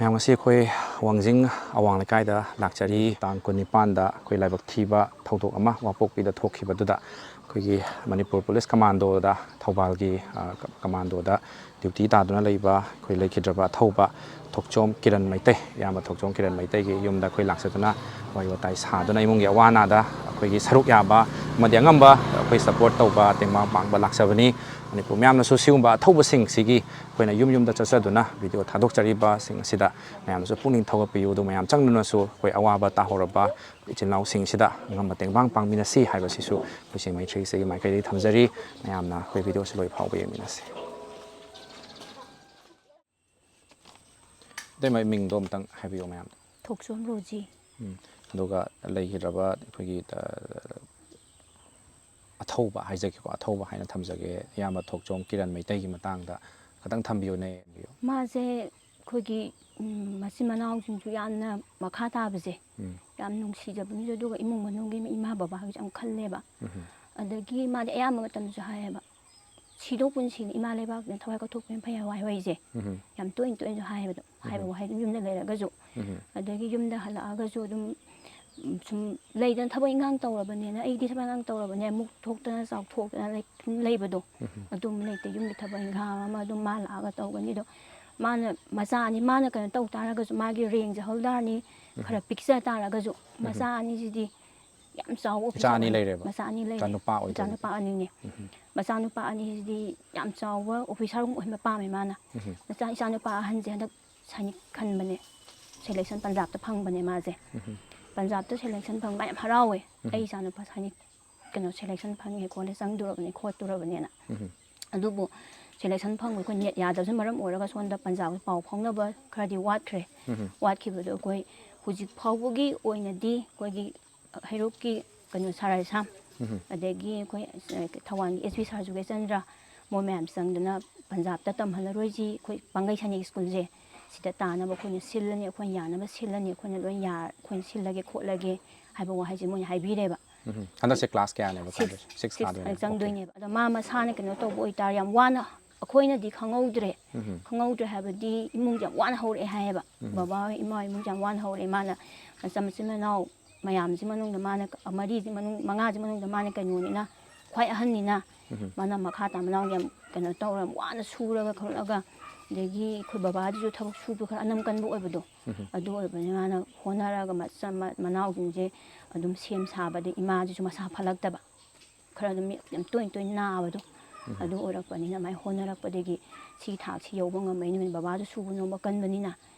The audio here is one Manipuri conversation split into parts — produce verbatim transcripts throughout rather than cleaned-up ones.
ꯃꯌꯥꯝ, ꯉꯁꯤ ꯑꯩꯈꯣꯏ ꯋꯥꯡꯖꯤꯡ ꯑꯋꯥꯡ ꯂꯩꯀꯥꯏꯗ ꯂꯥꯛꯆꯔꯤ꯫ ꯇꯥꯡ ꯀꯨꯟꯅꯤꯄꯥꯟꯗ ꯑꯩꯈꯣꯏ ꯂꯥꯏꯕꯛ ꯊꯤꯕ ꯊꯧꯗꯣꯛ ꯑꯃ ꯋꯥꯄꯣꯛꯄꯤꯗ ꯊꯣꯛꯈꯤꯕꯗꯨꯗ, ꯑꯩꯈꯣꯏꯒꯤ ꯃꯅꯤꯄꯨꯔ ꯄꯨꯂꯤꯁ ꯀꯃꯥꯟꯗꯣꯗ, ꯊꯧꯕꯥꯜꯒꯤ, ꯑ, ꯀꯃꯥꯟꯗꯣꯗ ꯗ꯭ꯌꯨꯇꯤ ꯇꯥꯗꯨꯅ ꯂꯩꯕ ꯑꯩꯈꯣꯏ ꯂꯩꯈꯤꯗ꯭ꯔꯕ ꯑꯊꯧꯕ ꯊꯣꯛꯆꯣꯝ ꯀꯤꯔꯟ ꯃꯩꯇꯩ, ꯏꯌꯥꯝꯕ ꯊꯣꯛꯆꯣꯝ ꯀꯤꯔꯟ ꯃꯩꯇꯩꯒꯤ ꯌꯨꯝꯗ ꯑꯩꯈꯣꯏ ꯂꯥꯛꯆꯗꯨꯅ ꯋꯥꯔꯤ ꯋꯥꯇꯥꯏ ꯁꯥꯗꯨꯅ, ꯏꯃꯨꯡꯒꯤ ꯑꯋꯥ ꯑꯅꯥꯗ ꯑꯩꯈꯣꯏꯒꯤ ꯁꯔꯨꯛ ꯌꯥꯕ ꯑꯃꯗꯤ ꯑꯉꯝꯕ ꯑꯩꯈꯣꯏ ꯁꯄꯣꯔꯠ ꯇꯧꯕ, ꯇꯦꯡꯕꯥꯡ ꯄꯥꯡꯕ ꯂꯥꯛꯆꯕꯅꯤ꯫ ꯃꯅꯤꯄꯨꯔ ꯃꯌꯥꯝꯅꯁꯨ ꯁꯤꯒꯨꯝꯕ ꯑꯊꯧꯕꯁꯤꯡꯁꯤꯒꯤ ꯑꯩꯈꯣꯏꯅ ꯌꯨꯝ ꯌꯨꯝꯗ ꯆꯠꯆꯗꯨꯅ ꯚꯤꯗꯤꯑꯣ ꯊꯥꯗꯣꯛꯆꯔꯤꯕꯁꯤꯡ ꯑꯁꯤꯗ ꯃꯌꯥꯝꯅꯁꯨ ꯄꯨꯛꯅꯤꯡ ꯊꯧꯒꯠꯄꯤꯌꯨ꯫ ꯑꯗꯨ ꯃꯌꯥꯝ ꯆꯪꯗꯨꯅꯁꯨ ꯑꯩꯈꯣꯏ ꯑꯋꯥꯕ ꯇꯥꯍꯧꯔꯕ ꯏꯆꯤꯜ ꯏꯅꯥꯎꯁꯤꯡꯁꯤꯗ ꯑꯉꯝꯕ ꯇꯦꯡꯕꯥꯡ ꯄꯥꯡꯃꯤꯟꯅꯁꯤ ꯍꯥꯏꯕꯁꯤꯁꯨ ꯑꯩꯈꯣꯏ ꯁꯦꯡꯃꯩ ꯊ꯭ꯔꯤ ꯁꯤꯒꯤ ꯃꯥꯏꯀꯩꯗꯒꯤ ꯊꯝꯖꯔꯤ꯫ ꯃꯌꯥꯝꯅ ꯑꯩꯈꯣꯏ ꯚꯤꯗꯤꯑꯣꯁꯤ ꯂꯣꯏ ꯐꯥꯎꯕ ꯌꯦꯡꯃꯤꯟꯅꯁꯤ꯫ ꯑꯇꯩ ꯃꯥꯏ ꯃꯤꯡꯗꯣ ꯑꯝꯇꯪ ꯍꯥꯏꯕꯤꯌꯣ ꯃꯌꯥꯝꯗ꯫ ꯊꯣꯛꯆꯣꯝ ꯔꯣꯖꯤ꯫ ꯎꯝ꯫ ꯑꯗꯨꯒ ꯂꯩꯈꯤꯗ꯭ꯔꯕ ꯑꯩꯈꯣꯏꯒꯤ, ꯑ, ꯑꯊꯧꯕ ꯍꯥꯏꯖꯒꯦꯀꯣ, ꯑꯊꯧꯕ ꯍꯥꯏꯅ ꯊꯝꯖꯒꯦ, ꯏꯌꯥꯝꯕ ꯊꯣꯛꯆꯣꯝ ꯀꯤꯔꯟ ꯃꯩꯇꯩꯒꯤ ꯃꯇꯥꯡꯗ ꯈꯤꯇꯪ ꯊꯝꯕꯤꯌꯨꯅꯦ꯫ ꯃꯥꯁꯦ ꯑꯩꯈꯣꯏꯒꯤ, ꯎꯝ, ꯃꯆꯤꯟ ꯃꯅꯥꯎꯁꯤꯡꯁꯨ ꯌꯥꯝꯅ ꯃꯈꯥ ꯇꯥꯕꯁꯦ ꯎꯝ꯫ ꯌꯥꯝ ꯅꯨꯡꯁꯤꯖꯕ ꯃꯤꯁꯨ, ꯑꯗꯨꯒ ꯏꯃꯨꯡ ꯃꯅꯨꯡꯒꯤ ꯏꯃꯥ ꯕꯕꯥꯒꯤꯁꯨ ꯌꯥꯝ ꯈꯜꯂꯦꯕ꯫ ꯎꯝ꯫ ꯑꯗꯒꯤ ꯃꯥꯗꯤ ꯑꯌꯥꯝꯕ ꯃꯇꯝꯗꯁꯨ ꯍꯥꯏꯌꯦꯕ, "ꯁꯤꯗꯧ ꯄꯨꯟꯁꯤꯅꯤ, ꯏꯃꯥ ꯂꯩꯕꯥꯛꯇꯨꯅ ꯊꯋꯥꯏ ꯀꯠꯊꯣꯛꯄꯅ ꯐꯩ ꯍꯥꯏꯕ ꯋꯥꯍꯩꯁꯦ", ꯎꯝ꯫ ꯌꯥꯝ ꯇꯣꯏꯅ ꯇꯣꯏꯅꯁꯨ ꯍꯥꯏꯌꯦꯕ꯫ ꯑꯗꯨꯝ ꯍꯥꯏꯕ ꯎꯝ꯫ ꯋꯥꯍꯩ ꯑꯗꯨꯝ ꯌꯨꯝꯗ ꯂꯩꯔꯒꯁꯨ꯫ ꯎꯝ꯫ ꯑꯗꯒꯤ ꯌꯨꯝꯗ ꯍꯜꯂꯛꯑꯒꯁꯨ ꯑꯗꯨꯝ, ꯎꯝ, ꯁꯨꯝ ꯂꯩꯗꯅ, ꯊꯕꯛ ꯏꯟꯈꯥꯡ ꯇꯧꯔꯕꯅꯤꯅ, ꯑꯩꯗꯤ ꯊꯕꯛ ꯏꯟꯈꯥꯡ ꯇꯧꯔꯕꯅꯤꯅ ꯃꯨꯛ ꯊꯣꯛꯇꯅ ꯆꯥꯎꯊꯣꯛꯇꯅ ꯂꯩ-, ꯁꯨꯝ ꯂꯩꯕꯗꯣ, ꯎꯝ꯫ ꯑꯗꯨꯝ ꯂꯩꯇꯦ꯫ ꯌꯨꯝꯒꯤ ꯊꯕꯛ ꯏꯟꯈꯥꯡ ꯑꯃ ꯑꯗꯨꯝ ꯃꯥ ꯂꯥꯛꯑꯒ ꯇꯧꯒꯅꯤ꯫ ꯑꯗꯣ ꯃꯥꯅ ꯃꯆꯥ ꯑꯅꯤ, ꯃꯥꯅ ꯀꯩꯅꯣ ꯇꯧ ꯇꯥꯔꯒꯁꯨ, ꯃꯥꯒꯤ ꯔꯦꯡꯁꯦ ꯍꯣꯜꯗꯔꯅꯤ, ꯎꯝ꯫ ꯈꯔ ꯄꯤꯛꯆ ꯇꯥꯔꯒꯁꯨ, ꯎꯝ꯫ ꯃꯆꯥ ꯑꯅꯤꯁꯤꯗꯤ ꯌꯥꯝ ꯆꯥꯎꯕ ꯏꯆꯥ ꯑꯅꯤ ꯑꯣꯐꯤꯁꯥꯔ ꯑꯣꯏ-, ꯂꯩꯔꯦꯕ? ꯃꯆꯥ ꯑꯅꯤ ꯂꯩꯔꯦ꯫ ꯏꯆꯥ ꯅꯨꯄꯥ ꯑꯣꯏꯗꯣꯏꯅꯦ꯫ ꯏꯆꯥ ꯅꯨꯄꯥ ꯑꯅꯤꯅꯦ꯫ ꯎꯝ꯫ ꯃꯆꯥ ꯅꯨꯄꯥ ꯑꯅꯤꯁꯤꯗꯤ ꯌꯥꯝ ꯆꯥꯎꯕ ꯑꯣꯐꯤꯁꯥꯔꯒꯨꯝꯕ ꯑꯣꯏꯍꯟꯕ ꯄꯥꯝꯃꯦ ꯃꯥꯅ꯫ ꯎꯝ꯫ ꯃꯆꯥ, ꯏꯆꯥ ꯅꯨꯄꯥ ꯑꯍꯟꯁꯦ ꯍꯟꯗꯛ ꯁꯥꯏꯅꯤꯛ ꯈꯟꯕꯅꯦ, ꯁꯦꯂꯦꯛꯁꯟ ꯄꯟꯖꯥꯕꯇ ꯐꯪꯕꯅꯦ ꯃꯥꯁꯦ꯫ ꯎꯝ꯫ ꯄꯟꯖꯥꯕꯇ ꯁꯦꯂꯦꯛꯁꯟ ꯐꯪꯕ ꯃꯥ ꯌꯥꯝ ꯍꯔꯥꯎꯋꯦ꯫ ꯎꯝ꯫ "ꯑꯩ ꯏꯆꯥ ꯅꯨꯄꯥ ꯁꯥꯏꯅꯤꯛ, ꯀꯩꯅꯣ, ꯁꯦꯂꯦꯛꯁꯟ ꯐꯪꯉꯦ ꯈꯣꯠꯂꯦ, ꯆꯪꯗꯣꯔꯕꯅꯦ ꯈꯣꯠꯇꯣꯔꯕꯅꯦꯅ"꯫ ꯎꯝ꯫ ꯑꯗꯨꯕꯨ ꯁꯦꯂꯦꯛꯁꯟ ꯐꯪꯕ, ꯑꯩꯈꯣꯏ ꯅꯦꯠ ꯌꯥꯗꯕꯁꯤꯅ ꯃꯔꯝ ꯑꯣꯏꯔꯒ ꯁꯣꯝꯗ ꯄꯟꯖꯥꯕ ꯄꯥꯎ ꯐꯥꯎꯅꯕ ꯈꯔꯗꯤ ꯋꯥꯠꯈ꯭ꯔꯦ꯫ ꯎꯝ꯫ ꯋꯥꯠꯈꯤꯕꯗꯣ ꯑꯩꯈꯣꯏ ꯍꯧꯖꯤꯛ ꯐꯥꯎꯕꯒꯤ ꯑꯣꯏꯅꯗꯤ ꯑꯩꯈꯣꯏꯒꯤ ꯍꯩꯔꯣꯛꯀꯤ ꯀꯩꯅꯣ, ꯁꯥꯔ ꯍꯩꯁꯥꯝ, ꯎꯝ꯫ ꯑꯗꯒꯤ ꯑꯩꯈꯣꯏ, ꯑ, ꯊꯧꯕꯥꯜꯒꯤ ꯑꯦꯁ ꯄꯤ ꯁꯥꯔ ꯖꯨꯒꯦꯁꯆꯟꯗ꯭ꯔ, ꯃꯣꯏ ꯃꯌꯥꯝ ꯆꯪꯗꯅ ꯄꯟꯖꯥꯕꯇ ꯇꯝꯍꯜꯂꯔꯣꯏꯁꯤ, ꯑꯩꯈꯣꯏ ꯄꯥꯡꯒꯩ ꯁꯥꯏꯅꯤꯛ ꯁ꯭ꯀꯨꯜꯁꯦ ꯁꯤꯗ ꯇꯥꯅꯕ ꯑꯩꯈꯣꯏꯅ ꯁꯤꯜꯂꯅꯤ, ꯑꯩꯈꯣꯏꯅ ꯌꯥꯅꯕ ꯁꯤꯜꯂꯅꯤ, ꯑꯩꯈꯣꯏꯅ ꯂꯣꯏ ꯌꯥ-, ꯑꯩꯈꯣꯏꯅ ꯁꯤꯜꯂꯒꯦ ꯈꯣꯠꯂꯒꯦ ꯍꯥꯏꯕ ꯋꯥꯍꯩꯁꯦ ꯃꯣꯏꯅ ꯍꯥꯏꯕꯤꯔꯦꯕ꯫ ꯎꯝ꯫ ꯍꯟꯗꯛꯁꯦ ꯀ꯭ꯂꯥꯁ ꯀꯌꯥꯅꯦꯕ ꯁꯤꯛꯁ, ꯀꯥꯗꯣꯏꯁꯦ? ꯁꯤꯛꯁ ꯁꯤꯛꯁ ꯀꯥꯗꯣꯏꯅꯦ꯫ ꯍꯟꯗꯛ ꯑꯣꯀꯦ꯫ ꯆꯪꯗꯣꯏꯅꯦꯕ꯫ ꯑꯗꯣ ꯃꯥ ꯃꯁꯥꯅ ꯀꯩꯅꯣ ꯇꯧꯕ ꯑꯣꯏꯇꯥꯔꯦ, ꯌꯥꯝ ꯋꯥꯅ ꯑꯩꯈꯣꯏꯅꯗꯤ ꯈꯪꯍꯧꯗ꯭ꯔꯦ꯫ ꯎꯝ꯫ ꯈꯪꯍꯧꯗ꯭ꯔꯦ ꯍꯥꯏꯕꯗꯤ ꯏꯃꯨꯡꯁꯦ ꯌꯥꯝ ꯋꯥꯅ ꯍꯧꯔꯛꯑꯦ ꯍꯥꯏꯌꯦꯕ꯫ ꯎꯝ꯫ ꯕꯕꯥ ꯍꯣꯏ, ꯏꯃꯥ ꯍꯣꯏ ꯏꯃꯨꯡꯁꯦ ꯌꯥꯝ ꯋꯥꯅ ꯍꯧꯔꯛꯑꯦ꯫ ꯃꯥꯅ ꯃꯆꯥ ꯃꯆꯤꯟ ꯃꯅꯥꯎ ꯃꯌꯥꯝꯁꯤ ꯃꯅꯨꯡꯗ ꯃꯥꯅ, ꯃꯔꯤꯁꯤ ꯃꯅꯨꯡ, ꯃꯉꯥꯁꯤ ꯃꯅꯨꯡꯗ ꯃꯥꯅ ꯀꯩꯅꯣꯅꯤꯅ, ꯈ꯭ꯋꯥꯏ ꯑꯍꯟꯅꯤꯅ꯫ ꯎꯝ꯫ ꯃꯥꯅ ꯃꯈꯥ ꯇꯥꯕ ꯃꯅꯥꯎ ꯌꯥꯝ ꯀꯩꯅꯣ ꯇꯧꯔ ꯋꯥꯅ ꯁꯨꯔꯒ ꯈꯣꯠꯂꯒ, ꯑꯗꯒꯤ ꯑꯩꯈꯣꯏ ꯕꯕꯥꯗꯨꯁꯨ ꯊꯕꯛ ꯁꯨꯕ ꯈꯔ ꯑꯅꯝ ꯀꯟꯕ ꯑꯣꯏꯕꯗꯣ, ꯎꯝ꯫ ꯑꯗꯨ ꯑꯣꯏꯕꯅꯤꯅ ꯃꯥꯅ ꯍꯣꯠꯅꯔꯒ ꯃꯆꯥ-, ꯃ-, ꯃꯅꯥꯎꯁꯤꯡꯁꯦ ꯑꯗꯨꯝ ꯁꯦꯝ ꯁꯥꯕꯗ ꯏꯃꯥꯗꯨꯁꯨ ꯃꯁꯥ ꯐꯠꯂꯛꯇꯕ, ꯈꯔ ꯑꯗꯨꯝ ꯌꯥꯝ ꯇꯣꯏꯅ ꯇꯣꯏꯅ ꯅꯥꯕꯗꯣ, ꯎꯝ꯫ ꯑꯗꯨ ꯑꯣꯏꯔꯛꯄꯅꯤꯅ ꯃꯥꯏ ꯍꯣꯠꯅꯔꯛꯄꯗꯒꯤ ꯁꯤ ꯊꯥꯛꯁꯤ ꯌꯧꯕ ꯉꯝꯃꯛꯏꯅꯦ꯫ ꯕꯕꯥꯁꯨ ꯁꯨꯕ ꯅꯣꯝꯕ ꯀꯟꯕꯅꯤꯅ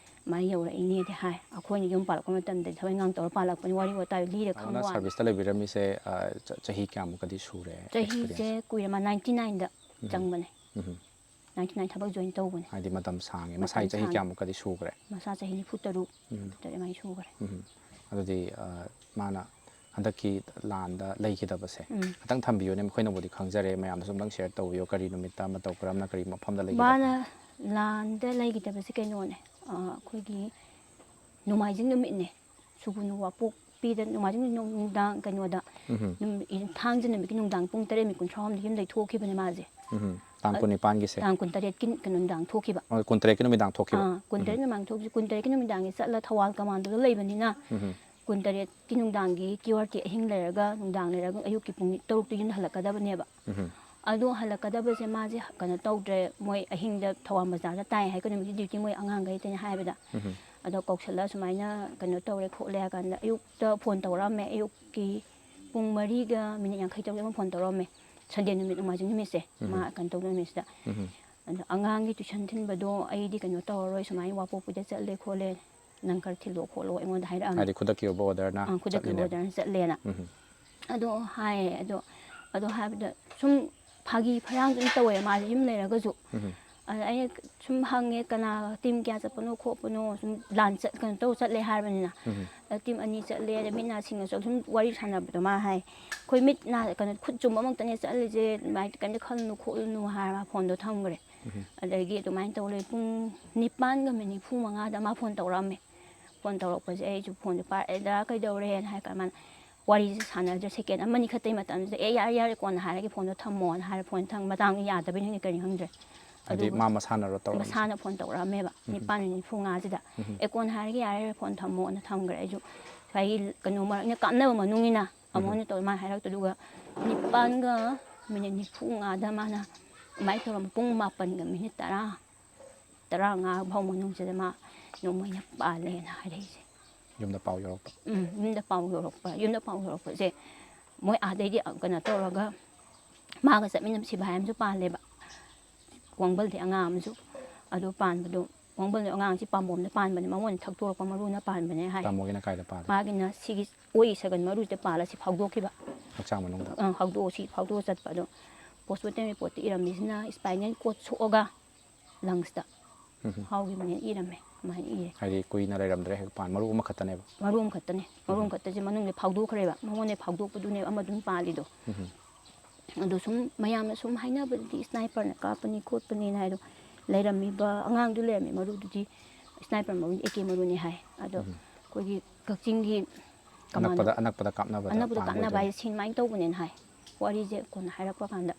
ꯃꯥꯏ ꯌꯧꯔꯛꯏꯅꯦꯗꯤ ꯍꯥꯏ꯫ ꯑꯩꯈꯣꯏꯅ ꯌꯨꯝ ꯄꯥꯜꯂꯛꯄ ꯃꯇꯝꯗꯗꯤ ꯊꯕꯛ ꯏꯪꯈꯥꯡ ꯇꯧꯔ ꯄꯥꯜꯂꯛꯄꯅꯤ, ꯋꯥꯔꯤ ꯋꯥꯇꯥꯏ ꯂꯤꯔ ꯈꯪꯕ ꯋꯥꯅꯤ꯫ ꯁꯥꯔꯚꯤꯁꯇ ꯂꯩꯕꯤꯔꯝꯃꯤꯁꯦ, ꯑ, ꯆ-, ꯆꯍꯤ ꯀꯌꯥꯃꯨꯛꯀꯗꯤ ꯁꯨꯔꯦ? ꯆꯍꯤꯁꯦ experience? ꯀꯨꯏꯔꯦ, ꯃꯥ ꯅꯥꯏꯟꯇꯤ ꯅꯥꯏꯟꯗ ꯎꯝ꯫ ꯆꯪꯕꯅꯦ꯫ ꯎꯝ꯫ ꯅꯥꯏꯟꯇꯤ ꯅꯥꯏꯟ ꯊꯕꯛ join ꯇꯧꯕꯅꯦ꯫ ꯍꯥꯏꯗꯤ ꯃꯇꯝ ꯁꯥꯡꯉꯦ꯫ ꯃꯇꯝ ꯃꯁꯥꯒꯤ ꯆꯍꯤ ꯁꯥꯡꯉꯦ꯫ ꯀꯌꯥꯃꯨꯛꯀꯗꯤ ꯁꯨꯈ꯭ꯔꯦ? ꯃꯁꯥ ꯆꯍꯤ ꯅꯤꯐꯨ ꯇꯔꯨꯛ, ꯎꯝ꯫ ꯅꯤꯐꯨ ꯇꯔꯦꯠ ꯑꯗꯨꯃꯥꯏꯅ ꯁꯨꯈ꯭ꯔꯦ꯫ ꯎꯝ꯫ ꯑꯗꯨꯗꯤ, ꯑ, ꯃꯥꯅ ꯍꯟꯗꯛꯀꯤ ꯂꯥꯟꯗ ꯂꯩꯈꯤꯗꯕꯁꯦ ꯎꯝ꯫ ꯈꯤꯇꯪ ꯊꯝꯕꯤꯌꯨꯅꯦ, ꯃꯈꯣꯏꯅꯕꯨꯗꯤ ꯈꯪꯖꯔꯦ, ꯃꯌꯥꯝꯗꯁꯨ ꯑꯝꯇꯪ share ꯇꯧꯕꯤꯌꯨ, ꯀꯔꯤ ꯅꯨꯃꯤꯠꯇ ꯑꯃ ꯇꯧ, ꯀꯔꯝꯅ ꯀꯔꯤ ꯃꯐꯝꯗ ꯂꯩꯈꯤꯗꯕ? ꯃꯥꯅ ꯂꯥꯟꯗ ꯂꯩꯈꯤꯗꯕꯁꯦ ꯀꯩꯅꯣꯅꯦ, ꯑ, ꯑꯩꯈꯣꯏꯒꯤ ꯅꯣꯡꯃꯥꯏꯖꯤꯡ ꯅꯨꯃꯤꯠꯅꯦ꯫ ꯁꯨꯒꯨꯅꯨ ꯋꯥꯄꯣꯛꯄꯤꯗ ꯅꯣꯡꯃꯥꯏꯖꯤꯡ ꯅꯨꯡꯗꯥꯡ ꯀꯩꯅꯣꯗ, ꯎꯝ꯫ ꯅꯨꯃꯤꯠ, ꯊꯥꯡꯖ ꯅꯨꯃꯤꯠꯀꯤ ꯅꯨꯡꯗꯥꯡ ꯄꯨꯡ ꯇꯔꯦꯠ ꯃꯤꯅꯤꯠ ꯀꯨꯟꯊ꯭ꯔꯥ ꯍꯨꯝꯗꯣꯏ ꯌꯨꯝꯗꯩ ꯊꯣꯛꯈꯤꯕꯅꯦ ꯃꯥꯁꯦ꯫ ꯎꯝ꯫ ꯇꯥꯡ ꯑ, ꯀꯨꯟꯅꯤꯄꯥꯟꯒꯤꯁꯦ? ꯇꯥꯡ ꯀꯨꯟꯇꯔꯦꯠꯀꯤ ꯀꯩꯅꯣ ꯅꯨꯡꯗꯥꯡ ꯊꯣꯛꯈꯤꯕ꯫ ꯑꯣ, ꯀꯨꯟꯇꯔꯦꯠꯀꯤ ꯅꯨꯃꯤꯗꯥꯡ ꯊꯣꯛꯈꯤꯕ? ꯑꯥ, ꯀꯨꯟꯇꯔꯦꯠ ꯎꯝ꯫ ꯅꯨꯃꯤꯗꯥꯡ ꯊꯣꯛꯈꯤ-, ꯀꯨꯟꯇꯔꯦꯠꯀꯤ ꯅꯨꯃꯤꯗꯥꯡꯒꯤ ꯆꯠꯂ ꯊꯧꯕꯥꯜ ꯀꯃꯥꯟꯗꯣꯗ ꯂꯩꯕꯅꯤꯅ, ꯎꯝ꯫ ꯀꯨꯟꯇꯔꯦꯠꯀꯤ ꯅꯨꯡꯗꯥꯡꯒꯤ ꯀ꯭ꯌꯨ ꯑꯥꯔ ꯇꯤ ꯑꯍꯤꯡ ꯂꯩꯔꯒ ꯅꯨꯡꯗꯥꯡ ꯂꯩꯔꯒ ꯑꯌꯨꯛꯀꯤ ꯄꯨꯡ ꯇꯔꯨꯛꯇ ꯌꯨꯝ ꯍꯜꯂꯛꯀꯗꯕꯅꯦꯕ꯫ ꯎꯝ꯫ ꯑꯗꯣ ꯍꯜꯂꯛꯀꯗꯕꯁꯦ ꯃꯥꯁꯦ ꯀꯩꯅꯣ ꯇꯧꯗ꯭ꯔꯦ, ꯃꯣꯏ ꯑꯍꯤꯡꯗ ꯊꯧꯕꯥꯜ ꯕꯖꯥꯔꯗ ꯇꯥꯏ ꯍꯥꯏ, ꯀꯩꯅꯣ ꯅꯨꯃꯤꯠꯀꯤ duty ꯃꯣꯏ ꯑꯉꯥꯡꯈꯩ ꯇꯩꯅ ꯍꯥꯏꯕꯗ꯫ ꯎꯝ꯫ ꯑꯗꯣ ꯀꯧꯁꯜꯂ ꯁꯨꯃꯥꯏꯅ ꯀꯩꯅꯣ ꯇꯧꯔꯦ ꯈꯣꯠꯂꯦ ꯍꯥꯏ ꯀꯥꯟꯗ ꯑꯌꯨꯛꯇ phone ꯇꯧꯔꯛꯑꯝꯃꯦ, ꯑꯌꯨꯛꯀꯤ ꯄꯨꯡ ꯃꯔꯤꯒ ꯃꯤꯅꯤꯠ ꯌꯥꯡꯈꯩ ꯇꯔꯨꯛꯇ ꯑꯃ phone ꯇꯧꯔꯛꯑꯝꯃꯦ꯫ Sunday ꯅꯨꯃꯤꯠ, ꯅꯣꯡꯃꯥꯏꯖꯤꯡ ꯅꯨꯃꯤꯠꯁꯦ, ꯎꯝ꯫ ꯃꯥ ꯀꯩꯅꯣ ꯇꯧꯕ ꯅꯨꯃꯤꯠꯁꯤꯗ꯫ ꯎꯝ꯫ ꯑꯗꯣ ꯑꯉꯥꯡꯒꯤ tuition ꯊꯤꯟꯕꯗꯣ ꯑꯩꯗꯤ ꯀꯩꯅꯣ ꯇꯧꯔꯔꯣꯏ, ꯁꯨꯃꯥꯏꯅ ꯋꯥꯄꯣꯛꯄꯤꯗ ꯆꯠꯂꯦ ꯈꯣꯠꯂꯦ, ꯅꯪ ꯈꯔ ꯊꯤꯜꯂꯣ ꯈꯣꯠꯂꯣ ꯑꯩꯉꯣꯟꯗ ꯍꯥꯏꯔꯛꯑꯝꯃꯦ꯫ ꯍꯥꯏꯗꯤ ꯈꯨꯗꯛꯀꯤ ꯑꯣꯏꯕ orderꯅ ꯑꯥ, ꯈꯨꯗꯛꯀꯤ ꯆꯠꯂꯤꯅꯦ꯫ Orderꯅ ꯆꯠꯂꯦꯅ꯫ ꯎꯝ꯫ ꯑꯗꯣ ꯍꯥꯏꯌꯦ, ꯑꯗꯣ, ꯑꯗꯣ ꯍꯥꯏꯕꯗ ꯁꯨꯝ ꯐꯥꯒꯤ ꯐꯔꯥꯡ ꯑꯗꯨꯝ ꯇꯧꯋꯦ ꯃꯥꯁꯦ ꯌꯨꯝ ꯂꯩꯔꯒꯁꯨ꯫ ꯎꯝ꯫ ꯑꯗ ꯑꯩꯅ ꯁꯨꯝ ꯍꯪꯉꯦ, "ꯀꯅꯥ, team ꯀꯌꯥ ꯆꯠꯄꯅꯣ ꯈꯣꯠꯄꯅꯣ?" ꯁꯨꯝ ꯂꯥꯟ ꯆꯠ-, ꯀꯩꯅꯣ ꯇꯧ ꯆꯠꯂꯦ ꯍꯥꯏꯔꯕꯅꯤꯅ꯫ ꯎꯝ꯫ ꯑꯗ team ꯑꯅꯤ ꯆꯠꯂꯦ, ꯑꯗ ꯃꯤꯠ ꯅꯥ ꯁꯤꯡꯅ ꯆꯠ-, ꯁꯨꯝ ꯋꯥꯔꯤ ꯁꯥꯟꯅꯕꯗꯣ ꯃꯥ ꯍꯥꯏ, "ꯑꯩꯈꯣꯏ ꯃꯤꯠ ꯅꯥ, ꯀꯩꯅꯣ, ꯈꯨꯠ ꯆꯨꯝꯕ ꯑꯃꯈꯛꯇꯅꯦ ꯆꯠꯂꯤꯁꯦ, ꯑꯗꯨꯃꯥꯏꯅ ꯀꯩꯝꯇ ꯈꯜꯂꯨꯅꯨ ꯈꯣꯠꯂꯨꯅꯨ" ꯍꯥꯏꯔ ꯃꯥ phoneꯗꯣ ꯊꯝꯈ꯭ꯔꯦ꯫ ꯎꯝ꯫ ꯑꯗꯒꯤ ꯑꯗꯨꯃꯥꯏꯅ ꯇꯧ ꯂꯩ꯫ ꯄꯨꯡ ꯅꯤꯄꯥꯟꯒ ꯃꯤꯅꯤꯠ ꯅꯤꯐꯨ ꯃꯉꯥꯗ ꯃꯥ phone ꯇꯧꯔꯛꯑꯝꯃꯦ꯫ Phone ꯇꯧꯔꯛꯄꯁꯦ ꯑꯩꯁꯨ phoneꯁꯦ ꯄꯥꯏꯔꯛꯑꯦ, "ꯗꯥ ꯀꯩꯗꯧꯔꯦꯅ?" ꯍꯥꯏ ꯀꯥꯟꯗ ꯃꯥꯅ, ꯋꯥꯔꯤꯁꯦ ꯁꯥꯟꯅꯗ꯭ꯔꯦ꯫ ꯁꯦꯀꯦꯟ ꯑꯃꯅꯤ ꯈꯛꯇꯒꯤ ꯃꯇꯝꯁꯤꯗ, "ꯑꯦ, ꯌꯥꯔꯦ, ꯌꯥꯔꯦ, ꯀꯣꯟꯅ ꯍꯥꯏꯔꯒꯦ, ꯐꯣꯟꯗꯣ ꯊꯝꯃꯣꯅ" ꯍꯥꯏꯔ ꯐꯣꯟ ꯊꯝ-, ꯃꯇꯥꯡꯗꯣ ꯌꯥꯗꯕꯩꯅꯤ, ꯀꯔꯤ ꯈꯪꯗ꯭ꯔꯦ꯫ ꯍꯥꯏꯗꯤ ꯑꯗꯨꯒ ꯃꯥ ꯃꯁꯥꯅꯔꯣ ꯇꯧꯔꯝꯃꯤꯁꯦ? ꯃꯁꯥꯅ ꯐꯣꯟ ꯇꯧꯔꯛꯑꯝꯃꯦꯕ, ꯎꯝ꯫ ꯅꯤꯄꯥꯟ ꯃꯤꯅꯤꯠ ꯅꯤꯐꯨ ꯃꯉꯥꯁꯤꯗ꯫ ꯎꯝ꯫ "ꯑꯦ, ꯀꯣꯟꯅ ꯍꯥꯏꯔꯒꯦ, ꯌꯥꯔꯦ, ꯐꯣꯟ ꯊꯝꯃꯣꯅ" ꯊꯝꯈ꯭ꯔꯦ꯫ ꯑꯩꯁꯨ ꯉꯁꯥꯏꯒꯤ ꯀꯩꯅꯣ ꯃꯔꯛꯅ ꯀꯥꯞꯅꯕ ꯃꯅꯨꯡꯅꯤꯅ ꯎꯝ꯫ ꯑꯃꯨꯛ ꯍꯟꯅ ꯇꯧꯔ ꯃꯥꯅ ꯍꯥꯏꯔꯛꯇꯗꯨꯒ ꯅꯤꯄꯥꯟꯒ ꯃꯤꯅꯤꯠ ꯅꯤꯐꯨ ꯃꯉꯥꯗ ꯃꯥꯅ ꯑꯗꯨꯃꯥꯏꯅ ꯇꯧꯔꯝꯕ ꯄꯨꯡ ꯃꯥꯄꯟꯒ ꯃꯤꯅꯤꯠ ꯇꯔꯥ, ꯇꯔꯥꯃꯉꯥ ꯐꯥꯎ ꯃꯅꯨꯡꯁꯤꯗ ꯃꯥ ꯅꯣꯡꯃꯩꯅ ꯄꯥꯜꯂꯦꯅ ꯍꯥꯏꯔꯛꯏꯁꯦ꯫ ꯌꯨꯝꯗ ꯄꯥꯎ ꯌꯧꯔꯛꯄ? ꯎꯝ, ꯌꯨꯝꯗ ꯄꯥꯎ ꯌꯧꯔꯛꯄ, ꯌꯨꯝꯗ ꯄꯥꯎ ꯌꯧꯔꯛꯄꯁꯦ ꯃꯣꯏ ꯑꯥꯗꯩꯗꯤ ꯀꯩꯅꯣ ꯇꯧꯔꯒ ꯃꯥꯒ ꯆꯠꯃꯤꯟꯅꯕ ꯁꯤꯐꯥꯏ ꯑꯃꯁꯨ ꯄꯥꯜꯂꯦꯕ, ꯋꯥꯡꯕꯜꯗꯤ ꯑꯉꯥꯡ ꯑꯃꯁꯨ꯫ ꯑꯗꯨ ꯄꯥꯟꯕꯗꯣ, ꯋꯥꯡꯕꯜꯗ ꯑꯉꯥꯡꯁꯤ ꯄꯥꯝꯕꯣꯝꯗ ꯄꯥꯟꯕꯅꯦ, ꯃꯉꯣꯟꯗ ꯊꯛꯇꯣꯔꯛꯄ ꯃꯔꯨꯅ ꯄꯥꯟꯕꯅꯦ ꯍꯥꯏ꯫ ꯇꯥꯃꯣꯒꯤꯅ ꯀꯥꯏꯗ ꯄꯥꯜꯂꯦ? ꯃꯥꯒꯤꯅ ꯁꯤꯒꯤ ꯑꯣꯏ ꯁꯒꯟ ꯃꯔꯨꯁꯤꯗ ꯄꯥꯜꯂ ꯁꯤ ꯐꯥꯎꯗꯣꯛꯈꯤꯕ꯫ ꯍꯛꯆꯥꯡ ꯃꯅꯨꯡꯗ? ꯑꯪ, ꯐꯥꯎꯗꯣꯛꯑ ꯁꯤ ꯐꯥꯎꯗꯣꯛꯑ ꯆꯠꯄ꯫ ꯑꯗꯣ ꯄꯣꯁꯃꯣꯔꯇꯦꯝ ꯔꯤꯄꯣꯔꯠꯇ ꯏꯔꯝꯃꯤꯁꯤꯅ ꯁ꯭ꯄꯥꯏꯅꯦꯜ ꯀꯣꯔꯗ ꯁꯣꯛꯑꯒ ꯂꯪꯁꯇ ꯎꯝ꯫ ꯐꯥꯎꯈꯤꯕꯅꯦꯅ ꯏꯔꯝꯃꯦ, ꯑꯗꯨꯃꯥꯏꯅ ꯏꯔꯦ꯫ ꯍꯥꯏꯗꯤ ꯀꯨꯏꯅ ꯂꯩꯔꯝꯗ꯭ꯔꯦ, ꯍꯦꯛ ꯄꯥꯟ-, ꯃꯔꯨ ꯑꯃꯈꯛꯇꯅꯦꯕ? ꯃꯔꯨ ꯑꯃꯈꯛꯇꯅꯦ꯫ ꯃꯔꯨ ꯎꯝ꯫ ꯑꯃꯈꯛꯇꯁꯦ ꯃꯅꯨꯡꯗ ꯐꯥꯎꯗꯣꯛꯈ꯭ꯔꯦꯕ, ꯃꯉꯣꯟꯗ ꯐꯥꯎꯗꯣꯛꯄꯗꯨꯅꯦꯕ ꯑꯃꯗꯨꯝ ꯄꯥꯜꯂꯤꯗꯣ꯫ ꯎꯝ꯫ ꯑꯗꯣ ꯁꯨꯝ ꯃꯌꯥꯝꯅ ꯁꯨꯝ ꯍꯥꯏꯅꯕꯗꯗꯤ ꯁ꯭ꯅꯥꯏꯄꯔꯅ ꯀꯥꯞꯄꯅꯤ ꯈꯣꯠꯄꯅꯤꯅ ꯍꯥꯏꯗꯣ, ꯂꯩꯔꯝꯃꯤꯕ ꯑꯉꯥꯡꯗꯨ ꯂꯩꯔꯝꯃꯤ, ꯃꯔꯨꯗꯨꯗꯤ ꯁ꯭ꯅꯥꯏꯄꯔ ꯃꯔꯨ, ꯑꯦ ꯀꯦ ꯃꯔꯨꯅꯤ ꯍꯥꯏ꯫ ꯑꯗꯣ ꯎꯝ꯫ ꯑꯩꯈꯣꯏꯒꯤ ꯀꯛꯆꯤꯡꯒꯤ ꯀꯃꯥꯟꯗꯣ ꯑꯅꯛꯄꯗ, ꯑꯅꯛꯄꯗ ꯀꯥꯞꯅꯕꯗ ꯑꯅꯛꯄꯗ ꯄꯥꯟꯕ ꯀꯥꯞꯅꯕ ꯑꯣꯏꯗꯣꯏꯅꯤ꯫ ꯍꯥꯏꯁꯦ ꯁꯤ ꯑꯗꯨꯃꯥꯏꯅ ꯇꯧꯕꯅꯦꯅ ꯍꯥꯏ꯫ ꯋꯥꯔꯤꯁꯦ ꯀꯣꯟꯅ ꯍꯥꯏꯔꯛꯄ ꯀꯥꯟꯗ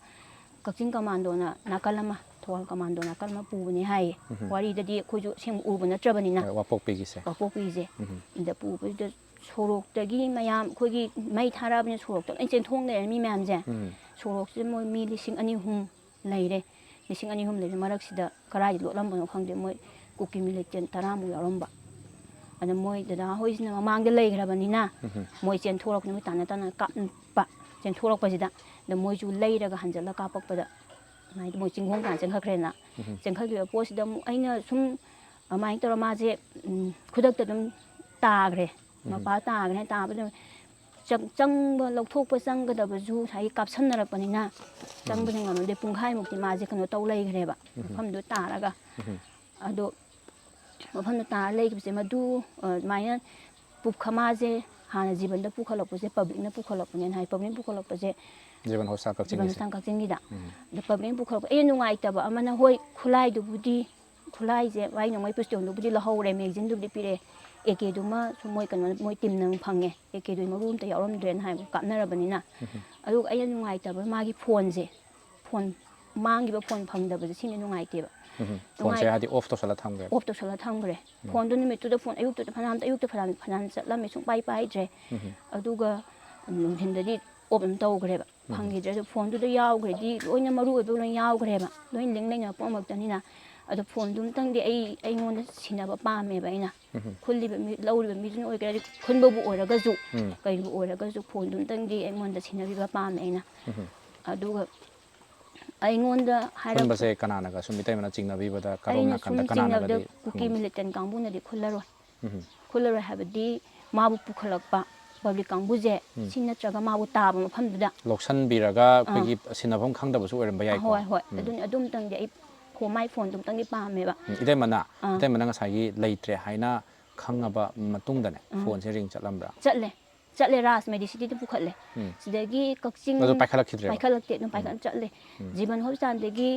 ꯀꯛꯆꯤꯡ ꯀꯃꯥꯟꯗꯣꯅ ꯅꯥꯀꯜ ꯑꯃ, ꯊꯧꯕꯥꯜ ꯀꯃꯥꯟꯗꯣ ꯅꯥꯀꯜ ꯑꯃ ꯄꯨꯕꯅꯦ ꯍꯥꯏꯌꯦ꯫ ꯎꯝ꯫ ꯋꯥꯔꯤꯗꯗꯤ ꯑꯩꯈꯣꯏꯁꯨ ꯑꯁꯦꯡꯕ ꯎꯕ ꯅꯠꯇ꯭ꯔꯕꯅꯤꯅ꯫ ꯍꯣꯏ, ꯋꯥꯄꯣꯛꯄꯤꯒꯤꯁꯦ꯫ ꯋꯥꯄꯣꯛꯄꯤꯁꯦ꯫ ꯎꯝ꯫ ꯑꯗ ꯄꯨꯕꯁꯤꯗ ꯁꯣꯔꯣꯛꯇꯒꯤ ꯃꯌꯥꯝ ꯑꯩꯈꯣꯏꯒꯤ ꯃꯩ ꯊꯥꯔꯛꯑꯕꯅꯤꯅ ꯁꯣꯔꯣꯛꯇ ꯂꯣꯏ ꯆꯦꯟꯊꯣꯛꯅꯔꯦ ꯃꯤ ꯃꯌꯥꯝꯁꯦ꯫ ꯎꯝ꯫ ꯁꯣꯔꯣꯛꯁꯤꯗ ꯃꯣꯏ ꯃꯤ ꯂꯤꯁꯤꯡ ꯑꯅꯤ ꯑꯍꯨꯝ ꯂꯩꯔꯦ꯫ ꯂꯤꯁꯤꯡ ꯑꯅꯤ ꯑꯍꯨꯝ ꯂꯩꯔꯦ ꯃꯔꯛꯁꯤꯗ ꯀꯗꯥꯏꯗ ꯂꯣꯠꯂꯝꯕꯅꯣ ꯈꯪꯗꯦ, ꯃꯣꯏ ꯀꯨꯀꯤ ꯃꯤꯂꯤꯇꯦꯟ ꯇꯔꯥꯃꯨꯛ ꯌꯥꯎꯔꯝꯕ꯫ ꯑꯗ ꯃꯣꯏ ꯗꯗꯥ ꯍꯣꯏꯁꯤꯅ ꯃꯃꯥꯡꯗ ꯂꯩꯈ꯭ꯔꯕꯅꯤꯅ ꯎꯝ꯫ ꯃꯣꯏ ꯆꯦꯟꯊꯣꯔꯛꯄ, ꯃꯣꯏ ꯇꯥꯟꯅ ꯇꯥꯟꯅ ꯀꯥꯞꯄ꯫ ꯆꯦꯟꯊꯣꯔꯛꯄꯁꯤꯗ, ꯑꯗ ꯃꯣꯏꯁꯨ ꯂꯩꯔꯒ ꯍꯟꯖꯜꯂ ꯀꯥꯞꯄꯛꯄꯗ ꯑꯗꯨꯃꯥꯏꯅ ꯃꯣꯏ ꯆꯤꯡꯈꯣꯡ ꯇꯥꯟꯅ ꯆꯦꯟꯈꯠꯈ꯭ꯔꯦꯅ꯫ ꯎꯝ꯫ ꯆꯦꯟꯈꯠꯈꯤꯕ ꯄꯣꯠꯁꯤꯗ ꯑꯃꯨꯛ ꯑꯩꯅ ꯁꯨꯝ ꯑꯗꯨꯃꯥꯏꯅ ꯇꯧꯔ ꯃꯥꯁꯦ, ꯎꯝ, ꯈꯨꯗꯛꯇ ꯑꯗꯨꯝ ꯇꯥꯈ꯭ꯔꯦ꯫ ꯎꯝ꯫ ꯃꯄꯥ ꯇꯥꯈ꯭ꯔꯦ꯫ ꯇꯥꯕꯗ ꯆꯪ-, ꯆꯪꯕ, ꯂꯧꯊꯣꯛꯄ ꯆꯪꯒꯗꯕꯁꯨ ꯉꯁꯥꯏꯒꯤ ꯀꯥꯞꯁꯟꯅꯔꯛꯄꯅꯤꯅ ꯎꯝ꯫ ꯆꯪꯕꯗꯤ ꯉꯝꯗꯦ꯫ ꯄꯨꯡꯈꯥꯏꯃꯨꯛꯇꯤ ꯃꯥꯁꯦ ꯀꯩꯅꯣ ꯇꯧ ꯂꯩꯈ꯭ꯔꯦꯕ, ꯎꯝ꯫ ꯃꯐꯝꯗꯨ ꯇꯥꯔꯒ꯫ ꯎꯝ꯫ ꯑꯗꯣ ꯃꯐꯝꯗꯨ ꯇꯥꯔ ꯂꯩꯈꯤꯕꯁꯦ ꯃꯗꯨ, ꯑ, ꯑꯗꯨꯃꯥꯏꯅ ꯄꯨꯈ-, ꯃꯥꯁꯦ ꯍꯥꯟꯅ ꯖꯤꯕꯟꯗ ꯄꯨꯈꯠꯂꯛꯄꯁꯦ ꯄꯕ꯭ꯂꯤꯛꯅ ꯄꯨꯈꯠꯂꯛꯄꯅꯦꯅ ꯍꯥꯏ꯫ ꯄꯕ꯭ꯂꯤꯛꯅ ꯄꯨꯈꯠꯂꯛꯄꯁꯦ ꯖꯤꯕꯟ ꯍꯣꯁꯄꯤꯇꯥꯜ ꯖꯤꯕꯟ ꯀꯛꯆꯤꯡꯒꯤꯁꯦ? ꯍꯣꯁꯄꯤꯇꯥꯜ ꯀꯛꯆꯤꯡꯒꯤꯗ꯫ ꯎꯝ꯫ ꯑꯗꯣ ꯄꯕ꯭ꯂꯤꯛꯅ ꯄꯨꯈꯠꯂꯛꯄ, ꯑꯩꯅ ꯅꯨꯡꯉꯥꯏꯇꯕ ꯑꯃꯅ, ꯍꯣꯏ, ꯈꯨꯠꯂꯥꯏꯗꯨꯕꯨꯗꯤ ꯈꯨꯠꯂꯥꯏꯁꯦ ꯃꯥꯏ ꯅꯣꯡꯃꯩ ꯄꯤꯁꯇꯣꯟꯗꯨꯕꯨꯗꯤ ꯂꯧꯍꯧꯔꯦ, ꯃꯦꯒꯖꯤꯟꯗꯨꯕꯨꯗꯤ ꯄꯤꯔꯛꯑꯦ꯫ ꯑꯦ ꯀꯦꯗꯨꯃ ꯁꯨꯝ ꯃꯣꯏ ꯀꯩꯅꯣ, ꯃꯣꯏ ꯇꯤꯝꯅ ꯑꯃꯨꯛ ꯐꯪꯉꯦ, ꯑꯦ ꯀꯦꯗꯨꯗꯤ ꯃꯔꯨ ꯑꯝꯇ ꯌꯥꯎꯔꯝꯗ꯭ꯔꯦꯅ ꯍꯥꯏꯕ, ꯀꯥꯞꯅꯔꯕꯅꯤꯅ꯫ ꯑꯗꯨꯒ ꯑꯩꯅ ꯅꯨꯡꯉꯥꯏꯇꯕ ꯃꯥꯒꯤ ꯐꯣꯟꯁꯦ, ꯐꯣꯟ ꯃꯥꯡꯈꯤꯕ, ꯐꯣꯟ ꯐꯪꯗꯕꯁꯦ ꯁꯤꯅ ꯅꯨꯡꯉꯥꯏꯇꯦꯕ꯫ ꯎꯝ, ꯐꯣꯟꯁꯦ ꯅꯨꯡꯉꯥꯏ- ꯍꯥꯏꯗꯤ ꯑꯣꯐ ꯇꯧꯁꯜꯂ ꯊꯝꯈ꯭ꯔꯦ꯫ ꯑꯣꯐ ꯇꯧꯁꯜꯂ ꯊꯝꯈ꯭ꯔꯦ꯫ ꯐꯣꯟꯗꯨ ꯅꯨꯃꯤꯠꯇꯨꯗ ꯐꯣꯟ ꯑꯌꯨꯛꯇꯨꯗ ꯐꯅꯌꯥꯝ, ꯑꯌꯨꯛꯇ ꯐꯅꯌꯥꯝ, ꯐꯅꯌꯥꯝ ꯆꯠꯂꯝꯃꯦ, ꯁꯨꯡꯄꯥꯏ ꯄꯥꯏꯗ꯭ꯔꯦ꯫ ꯑꯗꯨꯒ ꯅꯨꯡꯊꯤꯟꯗꯗꯤ ꯑꯣꯐ ꯑꯗꯨꯝ ꯇꯧꯈ꯭ꯔꯦꯕ꯫ ꯐꯪꯈꯤꯗ꯭ꯔꯦ꯫ ꯑꯗꯣ ꯐꯣꯟꯗꯨꯗ ꯌꯥꯎꯈ꯭ꯔꯗꯤ ꯂꯣꯏꯅ ꯃꯔꯨ ꯑꯣꯏꯕ ꯂꯣꯏ ꯌꯥꯎꯈ꯭ꯔꯦꯕ, ꯂꯣꯏ ꯂꯤꯡ ꯂꯩꯅꯕ ꯄꯨꯝꯅꯃꯛꯇꯅꯤꯅ꯫ ꯑꯗꯣ ꯐꯣꯟꯗꯨꯝꯇꯪꯗꯤ ꯑꯩ, ꯑꯩꯉꯣꯟꯗ ꯁꯤꯟꯅꯕ ꯄꯥꯝꯃꯦꯕ ꯑꯩꯅ꯫ ꯈꯨꯜꯂꯤꯕ ꯃꯤ, ꯂꯧꯔꯤꯕ ꯃꯤꯗꯨꯅ ꯑꯣꯏꯒꯦꯔꯥ, ꯈꯨꯟꯕꯕꯨ ꯑꯣꯏꯔꯒꯁꯨ, ꯎꯝ꯫ ꯀꯩꯕꯨ ꯑꯣꯏꯔꯒꯁꯨ, ꯐꯣꯟꯗꯨꯝꯇꯪꯗꯤ ꯑꯩꯉꯣꯟꯗ ꯁꯤꯟꯅꯕꯤꯕ ꯄꯥꯝꯃꯦ ꯑꯩꯅ꯫ ꯎꯝ꯫ ꯑꯗꯨꯒ ꯑꯩꯉꯣꯟꯗ ꯍꯥꯏꯔꯛꯄ ꯈꯨꯟꯕꯁꯦ ꯀꯅꯥꯅꯒ ꯁꯨꯝ ꯏꯇꯩꯃꯅ ꯆꯤꯡꯅꯕꯤꯕꯗ ꯀꯔꯣꯝ ꯑꯩꯅ ꯁꯨꯝ ꯅꯥꯀꯟꯗ ꯆꯤꯡꯅꯕꯗ ꯀꯅꯥꯅꯒꯗꯤ ꯀꯨꯀꯤ ꯐꯪꯕ? ꯃꯤꯂꯤꯇꯦꯟ ꯀꯥꯡꯕꯨꯅꯗꯤ ꯈꯨꯜꯂꯔꯣꯏ꯫ ꯎꯝ꯫ ꯈꯨꯜꯂꯔꯣꯏ ꯍꯥꯏꯕꯗꯤ ꯃꯥꯕꯨ ꯄꯨꯈꯠꯂꯛꯄ ꯄꯕ꯭ꯂꯤꯛ ꯀꯥꯡꯕꯨꯁꯦ, ꯎꯝ꯫ ꯁꯤ ꯅꯠꯇ꯭ꯔꯒ ꯃꯥꯕꯨ ꯇꯥꯕ ꯃꯐꯝꯗꯨꯗ ꯂꯧꯁꯟꯕꯤꯔꯒ ꯑꯥ꯫ ꯑꯩꯈꯣꯏꯒꯤ ꯁꯤꯟꯅꯐꯝ ꯈꯪꯗꯕꯁꯨ ꯑꯣꯏꯔꯝꯕ ꯌꯥꯏꯀꯣ꯫ ꯍꯣꯏ, ꯍꯣꯏ꯫ ꯎꯝ꯫ ꯑꯗꯨꯅꯤ, ꯑꯗꯨꯝꯇꯪꯗꯤ ꯑꯩ ꯐꯣ-, ꯃꯥꯏ ꯐꯣꯟꯗꯨꯝꯇꯪꯗꯤ ꯄꯥꯝꯃꯦꯕ꯫ ꯎꯝ, ꯏꯇꯩꯃꯅ, ꯑꯥ꯫ ꯏꯇꯩꯃꯅ ꯉꯁꯥꯏꯒꯤ ꯂꯩꯇ꯭ꯔꯦ ꯍꯥꯏꯅ ꯈꯪꯉꯕ ꯃꯇꯨꯡꯗꯅꯦ, ꯎꯝ꯫ ꯐꯣꯟꯁꯦ ꯔꯤꯡ ꯆꯠꯂꯝꯕ꯭ꯔꯥ? ꯆꯠꯂꯦ꯫ ꯆꯠꯂꯦ, ꯔꯥꯖ ꯃꯦꯗꯤꯁꯤꯇꯤꯗ ꯄꯨꯈꯠꯂꯦ꯫ ꯎꯝ꯫ ꯁꯤꯗꯒꯤ ꯀꯛꯆꯤꯡ ꯑꯗꯨ ꯄꯥꯏꯈꯠꯂꯛꯈꯤꯗ꯭ꯔꯦꯕ? ꯄꯥꯏꯈꯠꯂꯛꯇꯦ, ꯑꯗꯨꯝ ꯎꯝ꯫ ꯄꯥꯏꯈꯠꯂ ꯆꯠꯂꯦ꯫ ꯎꯝ꯫ ꯖꯤꯕꯟ ꯍꯣꯁꯄꯤꯇꯥꯜꯗꯒꯤ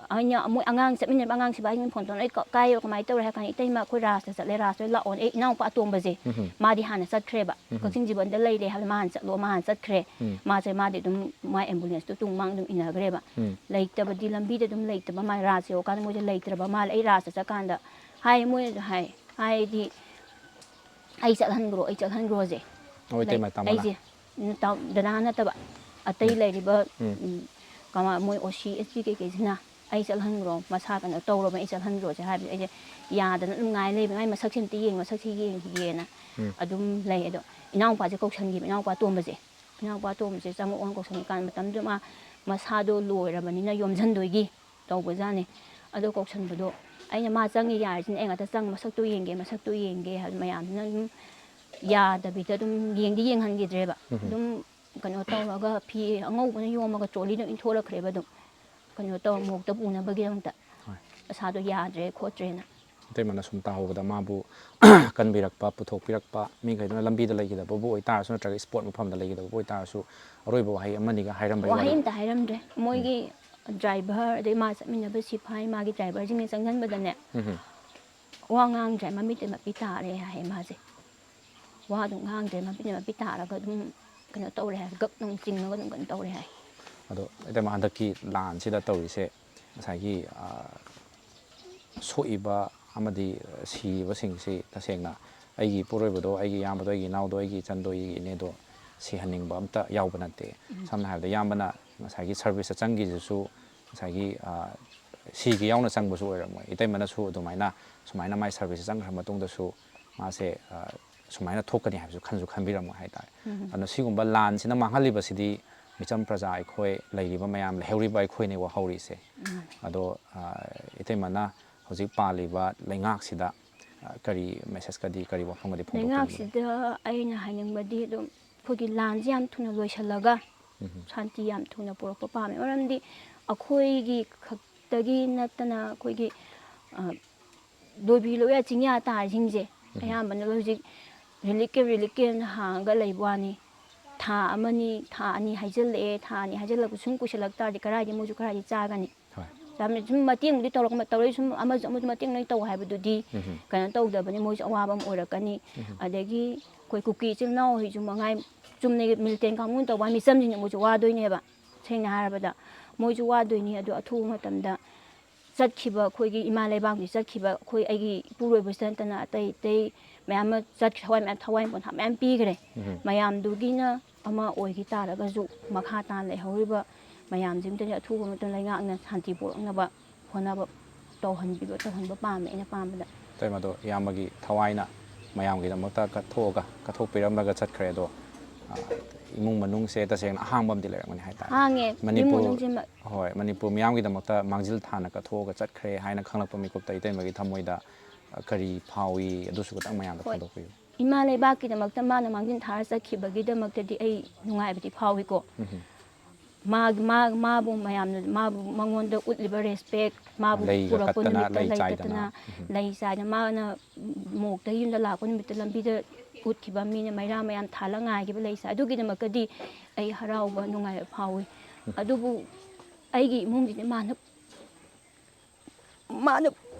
ꯑꯩꯅ, ꯃꯣꯏ ꯑꯉꯥꯡ ꯆꯠꯃꯤꯟꯅꯕ ꯑꯉꯥꯡ ꯁꯤꯕꯥꯏꯁꯤꯡ ꯐꯣꯟ ꯇꯧꯔꯛꯑꯦ, "ꯀ-, ꯀꯥꯏ ꯌꯧ-, ꯀꯃꯥꯏꯅ ꯇꯧꯔꯦ?" ꯍꯥꯏ ꯀꯥꯟꯗ, "ꯏꯇꯩꯃ, ꯑꯩꯈꯣꯏ ꯔꯥꯖꯇ ꯆꯠꯂꯦ, ꯔꯥꯖꯇ ꯂꯥꯛꯑꯣꯅ"꯫ ꯑꯩ ꯏꯅꯥꯎꯄꯥ ꯑꯇꯣꯝꯕꯁꯦ, ꯎꯝ꯫ ꯃꯥꯗꯤ ꯍꯥꯟꯅ ꯆꯠꯈ꯭ꯔꯦꯕ꯫ ꯎꯝ꯫ ꯀꯛꯆꯤꯡ ꯖꯤꯕꯟꯗ ꯂꯩꯔꯦ ꯍꯥꯏꯕꯗ, "ꯃꯥ ꯍꯥꯟꯅ ꯆꯠꯂꯣ, ꯃꯥ ꯍꯥꯟꯅ ꯆꯠꯈ꯭ꯔꯦ"꯫ ꯎꯝ꯫ ꯃꯥꯁꯦ, ꯃꯥꯗꯤ ꯑꯗꯨꯝ ꯃꯥꯏ ꯑꯦꯝꯕꯨꯂꯦꯟꯁꯇꯨ ꯇꯨꯡ ꯃꯥꯡ ꯑꯗꯨꯝ ꯏꯟꯅꯈ꯭ꯔꯦꯕ꯫ ꯎꯝ꯫ ꯂꯩꯇꯕꯗꯤ, ꯂꯝꯕꯤꯗ ꯑꯗꯨꯝ ꯂꯩꯇꯕ ꯃꯥꯜꯂꯦ, ꯔꯥꯖ ꯌꯧꯔꯀꯥꯟꯗ ꯃꯣꯏꯁꯦ ꯂꯩꯇ꯭ꯔꯕ ꯃꯥꯜꯂꯦ꯫ ꯑꯩ ꯔꯥꯖꯇ ꯆꯠꯀꯥꯟꯗ ꯍꯥꯏ, ꯃꯣꯏꯅꯁꯨ ꯍꯥꯏ, ꯍꯥꯏꯗꯤ, "ꯑꯩ ꯆꯠꯍꯟꯈ꯭ꯔꯣ, ꯑꯩ ꯆꯠꯍꯟꯈ꯭ꯔꯣꯁꯦ"꯫ ꯍꯣꯏ, ꯂꯩ-, ꯏꯇꯩꯃ, ꯇꯥꯃꯣꯅ꯫ ꯑꯩꯁꯦ, ꯅꯇꯥꯎ-, ꯗꯗꯥ ꯅꯠꯇꯕ, ꯑꯇꯩ ꯎꯝ꯫ ꯂꯩꯔꯤꯕ, ꯎꯝ꯫ ꯎꯝ, ꯀꯃꯥ-, ꯃꯣꯏ ꯑꯣ ꯁꯤ, ꯑꯦꯁ ꯄꯤ ꯀꯩꯀꯩꯁꯤꯅ, "ꯑꯩ ꯆꯠꯍꯟꯈ꯭ꯔꯣ, ꯃꯁꯥ ꯀꯩꯅꯣ ꯇꯧꯔꯕꯅꯤ, ꯑꯩ ꯆꯠꯍꯟꯈ꯭ꯔꯣꯁꯦ" ꯍꯥꯏꯕꯁꯦ ꯑꯩꯁꯦ ꯌꯥꯗꯅ ꯑꯗꯨꯝ ꯉꯥꯏ ꯂꯩꯕ, "ꯃꯥꯏ ꯃꯁꯛꯁꯦ ꯑꯝꯇ ꯌꯦꯡꯒꯦ, ꯃꯁꯛꯁꯦ ꯌꯦꯡꯈꯤꯒꯦꯅ"꯫ ꯎꯝ꯫ ꯑꯗꯨꯝ ꯂꯩ꯫ ꯑꯗꯣ ꯏꯅꯥꯎꯄꯥꯁꯦ ꯀꯧꯁꯟꯈꯤꯕ, ꯏꯅꯥꯎꯄꯥ ꯑꯇꯣꯝꯕꯁꯦ, ꯏꯅꯥꯎꯄꯥ ꯑꯇꯣꯝꯕꯁꯦ ꯆꯪꯉꯛꯑꯣꯅ ꯀꯧꯁꯟꯈꯤ ꯀꯥꯟꯗ, ꯃꯇꯝꯗꯨꯗ ꯃꯥ ꯃꯁꯥꯗꯣ ꯂꯣꯏꯔꯕꯅꯤꯅ ꯌꯣꯝꯁꯤꯟꯗꯣꯏꯒꯤ ꯇꯧꯕꯖꯥꯠꯅꯤ꯫ ꯑꯗꯣ ꯀꯧꯁꯟꯕꯗꯣ ꯑꯩꯅ, "ꯃꯥ ꯆꯪꯉꯤ ꯌꯥꯔꯤꯁꯤꯅ ꯑꯩ ꯉꯥꯛꯇ ꯆꯪ, ꯃꯁꯛꯇꯣ ꯌꯦꯡꯒꯦ, ꯃꯁꯛꯇꯣ ꯌꯦꯡꯒꯦ" ꯍꯥꯏꯕ ꯃꯌꯥꯝꯗꯨꯅ ꯑꯗꯨꯝ ꯌꯥꯗꯕꯤꯗ ꯑꯗꯨꯝ ꯌꯦꯡꯗꯤ ꯌꯦꯡꯍꯟꯈꯤꯗ꯭ꯔꯦꯕ꯫ ꯎꯝ꯫ ꯑꯗꯨꯝ ꯀꯩꯅꯣ ꯇꯧꯔꯒ ꯐꯤ ꯑꯉꯧꯕꯅ ꯌꯣꯝꯃꯒ ꯇ꯭ꯔꯣꯂꯤꯗ ꯏꯟꯊꯣꯔꯛꯈ꯭ꯔꯦꯕ ꯑꯗꯨꯝ꯫ ꯀꯩꯅꯣ ꯇꯧ-, ꯃꯣꯛꯇ ꯄꯨꯅꯕꯒꯤꯗꯃꯛꯇ꯫ ꯍꯣꯏ꯫ ꯃꯁꯥꯗꯣ ꯌꯥꯗ꯭ꯔꯦ ꯈꯣꯠꯇ꯭ꯔꯦꯅ꯫ ꯏꯇꯩꯃꯅ ꯁꯨꯝ ꯇꯥꯍꯧꯕꯗ ꯃꯥꯕꯨ ꯀꯟꯕꯤꯔꯛꯄ, ꯄꯨꯊꯣꯛꯄꯤꯔꯛꯄ ꯃꯤꯈꯩꯗꯨꯅ ꯂꯝꯕꯤꯗ ꯂꯩꯈꯤꯗꯕꯕꯨ ꯑꯣꯏꯇꯥꯔꯁꯨ, ꯅꯠꯇ꯭ꯔꯒ ꯏꯁꯄꯣꯔꯠ ꯃꯐꯝꯗ ꯂꯩꯈꯤꯗꯕꯕꯨ ꯑꯣꯏꯇꯥꯔꯁꯨ, ꯑꯔꯣꯏꯕ ꯋꯥꯍꯩ ꯑꯃꯅꯤꯒ ꯍꯥꯏꯔꯝꯕ ꯋꯥꯍꯩ ꯌꯥꯎꯒꯗ꯭ꯔꯥ? ꯑꯝꯇ ꯍꯥꯏꯔꯝꯗ꯭ꯔꯦ꯫ ꯎꯝ꯫ ꯃꯣꯏꯒꯤ ꯗ꯭ꯔꯥꯏꯚꯔ, ꯑꯗꯩ ꯃꯥ ꯆꯠꯃꯤꯟꯅꯕ ꯁꯤꯐꯥꯏ, ꯃꯥꯒꯤ ꯗ꯭ꯔꯥꯏꯚꯔꯁꯤꯡꯅ ꯆꯪꯁꯤꯟꯕꯗꯅꯦ, ꯎꯝ꯫ ꯋꯥ ꯉꯥꯡꯗ꯭ꯔꯦ, ꯃꯃꯤꯠꯇ ꯃꯄꯤ ꯇꯥꯔꯦ ꯍꯥꯏꯌꯦ ꯃꯥꯁꯦ꯫ ꯋꯥ ꯑꯗꯨꯝ ꯉꯥꯡꯗ꯭ꯔꯦ, ꯃꯃꯤꯠꯇ ꯃꯄꯤ ꯇꯥꯔꯒ ꯑꯗꯨꯝ ꯀꯩꯅꯣ ꯇꯧꯔꯦ ꯍꯥꯏ, ꯒꯞ ꯅꯨꯡ ꯆꯤꯡꯉꯒ ꯑꯗꯨꯝ ꯀꯩꯅꯣ ꯇꯧꯔꯦ ꯍꯥꯏ꯫ ꯑꯗꯣ ꯏꯇꯩꯃ, ꯍꯟꯗꯛꯀꯤ ꯂꯥꯟꯁꯤꯗ ꯇꯧꯔꯤꯁꯦ ꯉꯁꯥꯏꯒꯤ, ꯑ, ꯁꯣꯛꯏꯕ ꯑꯃꯗꯤ ꯁꯤꯔꯤꯕꯁꯤꯡꯁꯤ ꯇꯁꯦꯡꯅ ꯑꯩꯒꯤ ꯏꯄꯨꯔꯣꯏꯕꯗꯣ, ꯑꯩꯒꯤ ꯏꯌꯥꯝꯕꯗꯣ, ꯑꯩꯒꯤ ꯏꯅꯥꯎꯗꯣ, ꯑꯩꯒꯤ ꯏꯆꯟꯗꯣ, ꯑꯩꯒꯤ ꯏꯅꯦꯗꯣ ꯁꯤꯍꯟꯅꯤꯡꯕ ꯑꯝꯇ ꯌꯥꯎꯕ ꯅꯠꯇꯦ꯫ ꯎꯝ꯫ ꯁꯝꯅ ꯍꯥꯏꯔꯕꯗ, ꯏꯌꯥꯝꯕꯅ ꯉꯁꯥꯏꯒꯤ ꯁꯔꯚꯤꯁꯇ ꯆꯪꯈꯤꯁꯤꯁꯨ ꯉꯁꯥꯏꯒꯤ, ꯑ, ꯁꯤꯒ ꯌꯥꯎꯅ ꯆꯪꯕꯁꯨ ꯑꯣꯏꯔꯝꯃꯣꯏ꯫ ꯏꯇꯩꯃꯅꯁꯨ ꯑꯗꯨꯃꯥꯏꯅ, ꯁꯨꯃꯥꯏꯅ ꯃꯥꯏ ꯁꯔꯚꯤꯁꯁꯦ ꯆꯪꯈ꯭ꯔ ꯃꯇꯨꯡꯗꯁꯨ ꯃꯥꯁꯦ, ꯑ, ꯁꯨꯃꯥꯏꯅ ꯊꯣꯛꯀꯅꯤ ꯍꯥꯏꯕꯁꯨ ꯈꯟꯁꯨ ꯈꯟꯕꯤꯔꯝꯃꯣꯏ ꯍꯥꯏꯇꯥꯔꯦ꯫ ꯎꯝ꯫ ꯑꯗꯨꯅ ꯁꯤꯒꯨꯝꯕ ꯂꯥꯟꯁꯤꯅ ꯃꯥꯡꯍꯜꯂꯤꯕꯁꯤꯗꯤ ꯃꯤꯆꯝ ꯄ꯭ꯔꯖꯥ ꯑꯩꯈꯣꯏ, ꯂꯩꯔꯤꯕ ꯃꯌꯥꯝ, ꯂꯩꯍꯧꯔꯤꯕ ꯑꯩꯈꯣꯏꯅꯦ ꯋꯥꯍꯧꯔꯤꯁꯦ꯫ ꯎꯝ꯫ ꯑꯗꯣ, ꯑ, ꯏꯇꯩꯃꯅ ꯍꯧꯖꯤꯛ ꯄꯥꯜꯂꯤꯕ ꯂꯩꯉꯥꯛꯁꯤꯗ, ꯑ, ꯀꯔꯤ ꯃꯦꯁꯦꯖꯀꯗꯤ, ꯀꯔꯤ ꯋꯥꯐꯝꯒꯗꯤ ꯐꯣꯡꯗꯣꯛꯄꯤꯅꯤꯡꯕ? ꯂꯩꯉꯥꯛꯁꯤꯗ ꯑꯩꯅ ꯍꯥꯏꯅꯤꯡꯕꯗꯤ ꯑꯗꯨꯝ ꯑꯩꯈꯣꯏꯒꯤ ꯂꯥꯟꯁꯤ ꯌꯥꯝ ꯊꯨꯅ ꯂꯣꯏꯁꯤꯜꯂꯒ ꯎꯝ꯫ ꯁꯥꯟꯇꯤ ꯌꯥꯝ ꯊꯨꯅ ꯄꯨꯔꯛꯄ ꯄꯥꯝꯃꯦ꯫ ꯃꯔꯝꯗꯤ ꯑꯩꯈꯣꯏꯒꯤ ꯈꯛꯇꯒꯤ ꯅꯠꯇꯅ ꯑꯩꯈꯣꯏꯒꯤ, ꯑ, ꯂꯣꯏꯕꯤ ꯂꯣꯏꯌꯥ ꯆꯤꯡꯌꯥ ꯇꯥꯔꯤꯁꯤꯡꯁꯦ ꯎꯝ꯫ ꯑꯌꯥꯝꯕꯅ ꯂꯣꯏ ꯍꯧꯖꯤꯛ ꯔꯤꯂꯤꯐ ꯀꯦꯝ, ꯔꯤꯂꯤꯐ ꯀꯦꯝꯅ ꯍꯥꯡꯉꯒ ꯂꯩꯕ ꯋꯥꯅꯤ꯫ ꯊꯥ ꯑꯃꯅꯤ, ꯊꯥ ꯑꯅꯤ ꯍꯥꯏꯖꯤꯜꯂꯛꯑꯦ, ꯊꯥ ꯑꯅꯤ ꯍꯥꯏꯖꯤꯜꯂꯛꯄ ꯁꯨꯝ ꯀꯨꯏꯁꯜꯂꯛ ꯇꯥꯔꯗꯤ ꯀꯗꯥꯏꯗ ꯃꯣꯏꯁꯨ ꯀꯗꯥꯏꯗ ꯆꯥꯒꯅꯤ? ꯍꯣꯏ꯫ ꯌꯥꯝꯅ ꯁꯨꯝ ꯃꯇꯦꯡꯗꯤ ꯇꯧꯔꯛ-, ꯇꯧꯔꯛꯏ, ꯁꯨꯝ ꯑꯃꯁꯨ ꯑꯃꯁꯨ ꯃꯇꯦꯡ ꯂꯣꯏ ꯇꯧ ꯍꯥꯏꯕꯗꯨꯗꯤ ꯎꯝ꯫ ꯀꯩꯅꯣ ꯇꯧꯗꯕꯅꯤ, ꯃꯣꯏꯁꯨ ꯑꯋꯥꯕ ꯑꯃ ꯑꯣꯏꯔꯛꯀꯅꯤ꯫ ꯎꯝ꯫ ꯑꯗꯒꯤ ꯑꯩꯈꯣꯏ ꯀꯨꯀꯤ ꯏꯆꯤꯜ ꯏꯅꯥꯎ ꯍꯣꯏꯁꯨ ꯃꯉꯥꯏ, ꯆꯨꯝꯅꯒꯤ ꯃꯤꯂꯤꯇꯦꯟ ꯀꯥꯡꯕꯨꯅ ꯇꯧꯕ ꯃꯤꯆꯝꯁꯤꯡꯁꯦ ꯃꯣꯏꯁꯨ ꯋꯥꯗꯣꯏꯅꯦꯕ꯫ ꯁꯦꯡꯅ ꯍꯥꯏꯔꯕꯗ ꯃꯣꯏꯁꯨ ꯋꯥꯗꯣꯏꯅꯤ꯫ ꯑꯗꯣ ꯑꯊꯨꯕ ꯃꯇꯝꯗ ꯆꯠꯈꯤꯕ ꯑꯩꯈꯣꯏꯒꯤ ꯏꯃꯥ ꯂꯩꯕꯥꯛꯀꯤ ꯆꯠꯈꯤꯕ ꯑꯩꯈꯣꯏ, ꯑꯩꯒꯤ ꯏꯄꯨꯔꯣꯏꯕꯁꯤꯗ ꯅꯠꯇꯅ ꯑꯇꯩ ꯑꯇꯩ ꯃꯌꯥꯝ ꯑꯃ ꯆꯠꯈ꯭ꯔꯦ, ꯊꯋꯥꯏ ꯃꯌꯥꯝ, ꯊꯋꯥꯏ ꯄꯣꯟꯊꯥ ꯃꯌꯥꯝ ꯄꯤꯈ꯭ꯔꯦ꯫ ꯎꯝ꯫ ꯃꯌꯥꯝꯗꯨꯒꯤꯅ ꯑꯃ ꯑꯣꯏꯈꯤ ꯇꯥꯔꯒꯁꯨ ꯃꯈꯥ ꯇꯥꯅ ꯂꯩꯍꯧꯔꯤꯕ ꯃꯌꯥꯝꯁꯤꯡꯗꯨꯗꯤ ꯑꯊꯨꯕ ꯃꯇꯝꯗ ꯂꯩꯉꯥꯛꯅ ꯁꯥꯟꯇꯤ ꯄꯨꯔꯛꯅꯕ ꯍꯣꯠꯅꯕ ꯇꯧꯍꯟꯕꯤꯕ, ꯇꯧꯍꯟꯕ ꯄꯥꯝꯃꯦ ꯑꯩꯅ ꯄꯥꯝꯕꯗ꯫ ꯏꯇꯩꯃ, ꯑꯗꯣ ꯏꯌꯥꯝꯕꯒꯤ ꯊꯋꯥꯏꯅ ꯃꯌꯥꯝꯒꯤꯗꯃꯛꯇ ꯀꯠꯊꯣꯛꯑꯒ, ꯀꯠꯊꯣꯛꯄꯤꯔꯝꯂꯒ ꯆꯠꯈ꯭ꯔꯦ꯫ ꯑꯗꯣ, ꯑ, ꯏꯃꯨꯡ ꯃꯅꯨꯡꯁꯦ ꯇꯁꯦꯡꯅ ꯑꯍꯥꯡꯕ ꯑꯃꯗꯤ ꯂꯩꯔꯝꯒꯅꯤ ꯍꯥꯏꯇꯥꯔꯦ꯫ ꯍꯥꯡꯉꯦ꯫ ꯏꯃꯨꯡ ꯃꯅꯤꯄꯨꯔ, ꯃꯅꯨꯡꯁꯦ ꯃ- ꯍꯣꯏ, ꯃꯅꯤꯄꯨꯔ ꯃꯤꯌꯥꯝꯒꯤꯗꯃꯛꯇ ꯃꯥꯡꯖꯤꯜ ꯊꯥꯅ ꯀꯠꯊꯣꯛꯑꯒ ꯆꯠꯈ꯭ꯔꯦ ꯍꯥꯏꯅ ꯈꯪꯂꯛꯄ ꯃꯤꯀꯨꯞꯇ ꯏꯇꯩꯃꯒꯤ ꯊꯃꯣꯏꯗ, ꯑ, ꯀꯔꯤ ꯐꯥꯎꯏ? ꯑꯗꯨꯁꯨ ꯈꯤꯇꯪ ꯃꯌꯥꯝꯗ ꯍꯣꯏ꯫ ꯐꯣꯡꯗꯣꯛꯄꯤꯌꯨ꯫ ꯏꯃꯥ ꯂꯩꯕꯥꯛꯀꯤꯗꯃꯛꯇ ꯃꯥꯅ ꯃꯥꯡꯖꯤꯜ ꯊꯥꯔ ꯆꯠꯈꯤꯕꯒꯤꯗꯃꯛꯇꯗꯤ ꯑꯩ ꯅꯨꯡꯉꯥꯏꯕꯗꯤ ꯐꯥꯎꯏꯀꯣ꯫ ꯎꯝ꯫ ꯃꯥ-, ꯃꯥ-, ꯃꯥꯕꯨ ꯃꯌꯥꯝꯅ, ꯃꯥꯕꯨ, ꯃꯉꯣꯟꯗ ꯎꯠꯂꯤꯕ ꯔꯦꯁꯄꯦꯛ, ꯃꯥꯕꯨ ꯂꯩꯒ ꯄꯨꯔꯛꯄ ꯀꯠꯇꯅ, ꯅꯨꯃꯤꯠꯇ ꯂꯩ ꯂꯩ ꯆꯥꯏꯗꯅ꯫ ꯀꯠꯇꯅ, ꯎꯝ꯫ ꯂꯩ ꯆꯥꯏꯗꯅ, ꯃꯥꯅ ꯃꯣꯛꯇ ꯌꯨꯝꯗ ꯂꯥꯛꯄ ꯅꯨꯃꯤꯠꯇ ꯂꯝꯕꯤꯗ ꯎꯠꯈꯤꯕ, ꯃꯤꯅ ꯃꯩꯔꯥ ꯃꯌꯥꯝ ꯊꯥꯜꯂ ꯉꯥꯏꯈꯤꯕ ꯂꯩ ꯆꯥꯏ꯫ ꯑꯗꯨꯒꯤꯗꯃꯛꯇꯗꯤ ꯑꯩ ꯍꯔꯥꯎꯕ, ꯅꯨꯡꯉꯥꯏꯕ ꯐꯥꯎꯏ꯫ ꯎꯝ꯫ ꯑꯗꯨꯕꯨ ꯑꯩꯒꯤ ꯏꯃꯨꯡꯁꯤꯗꯤ ꯃꯥꯅ, ꯃꯥꯅ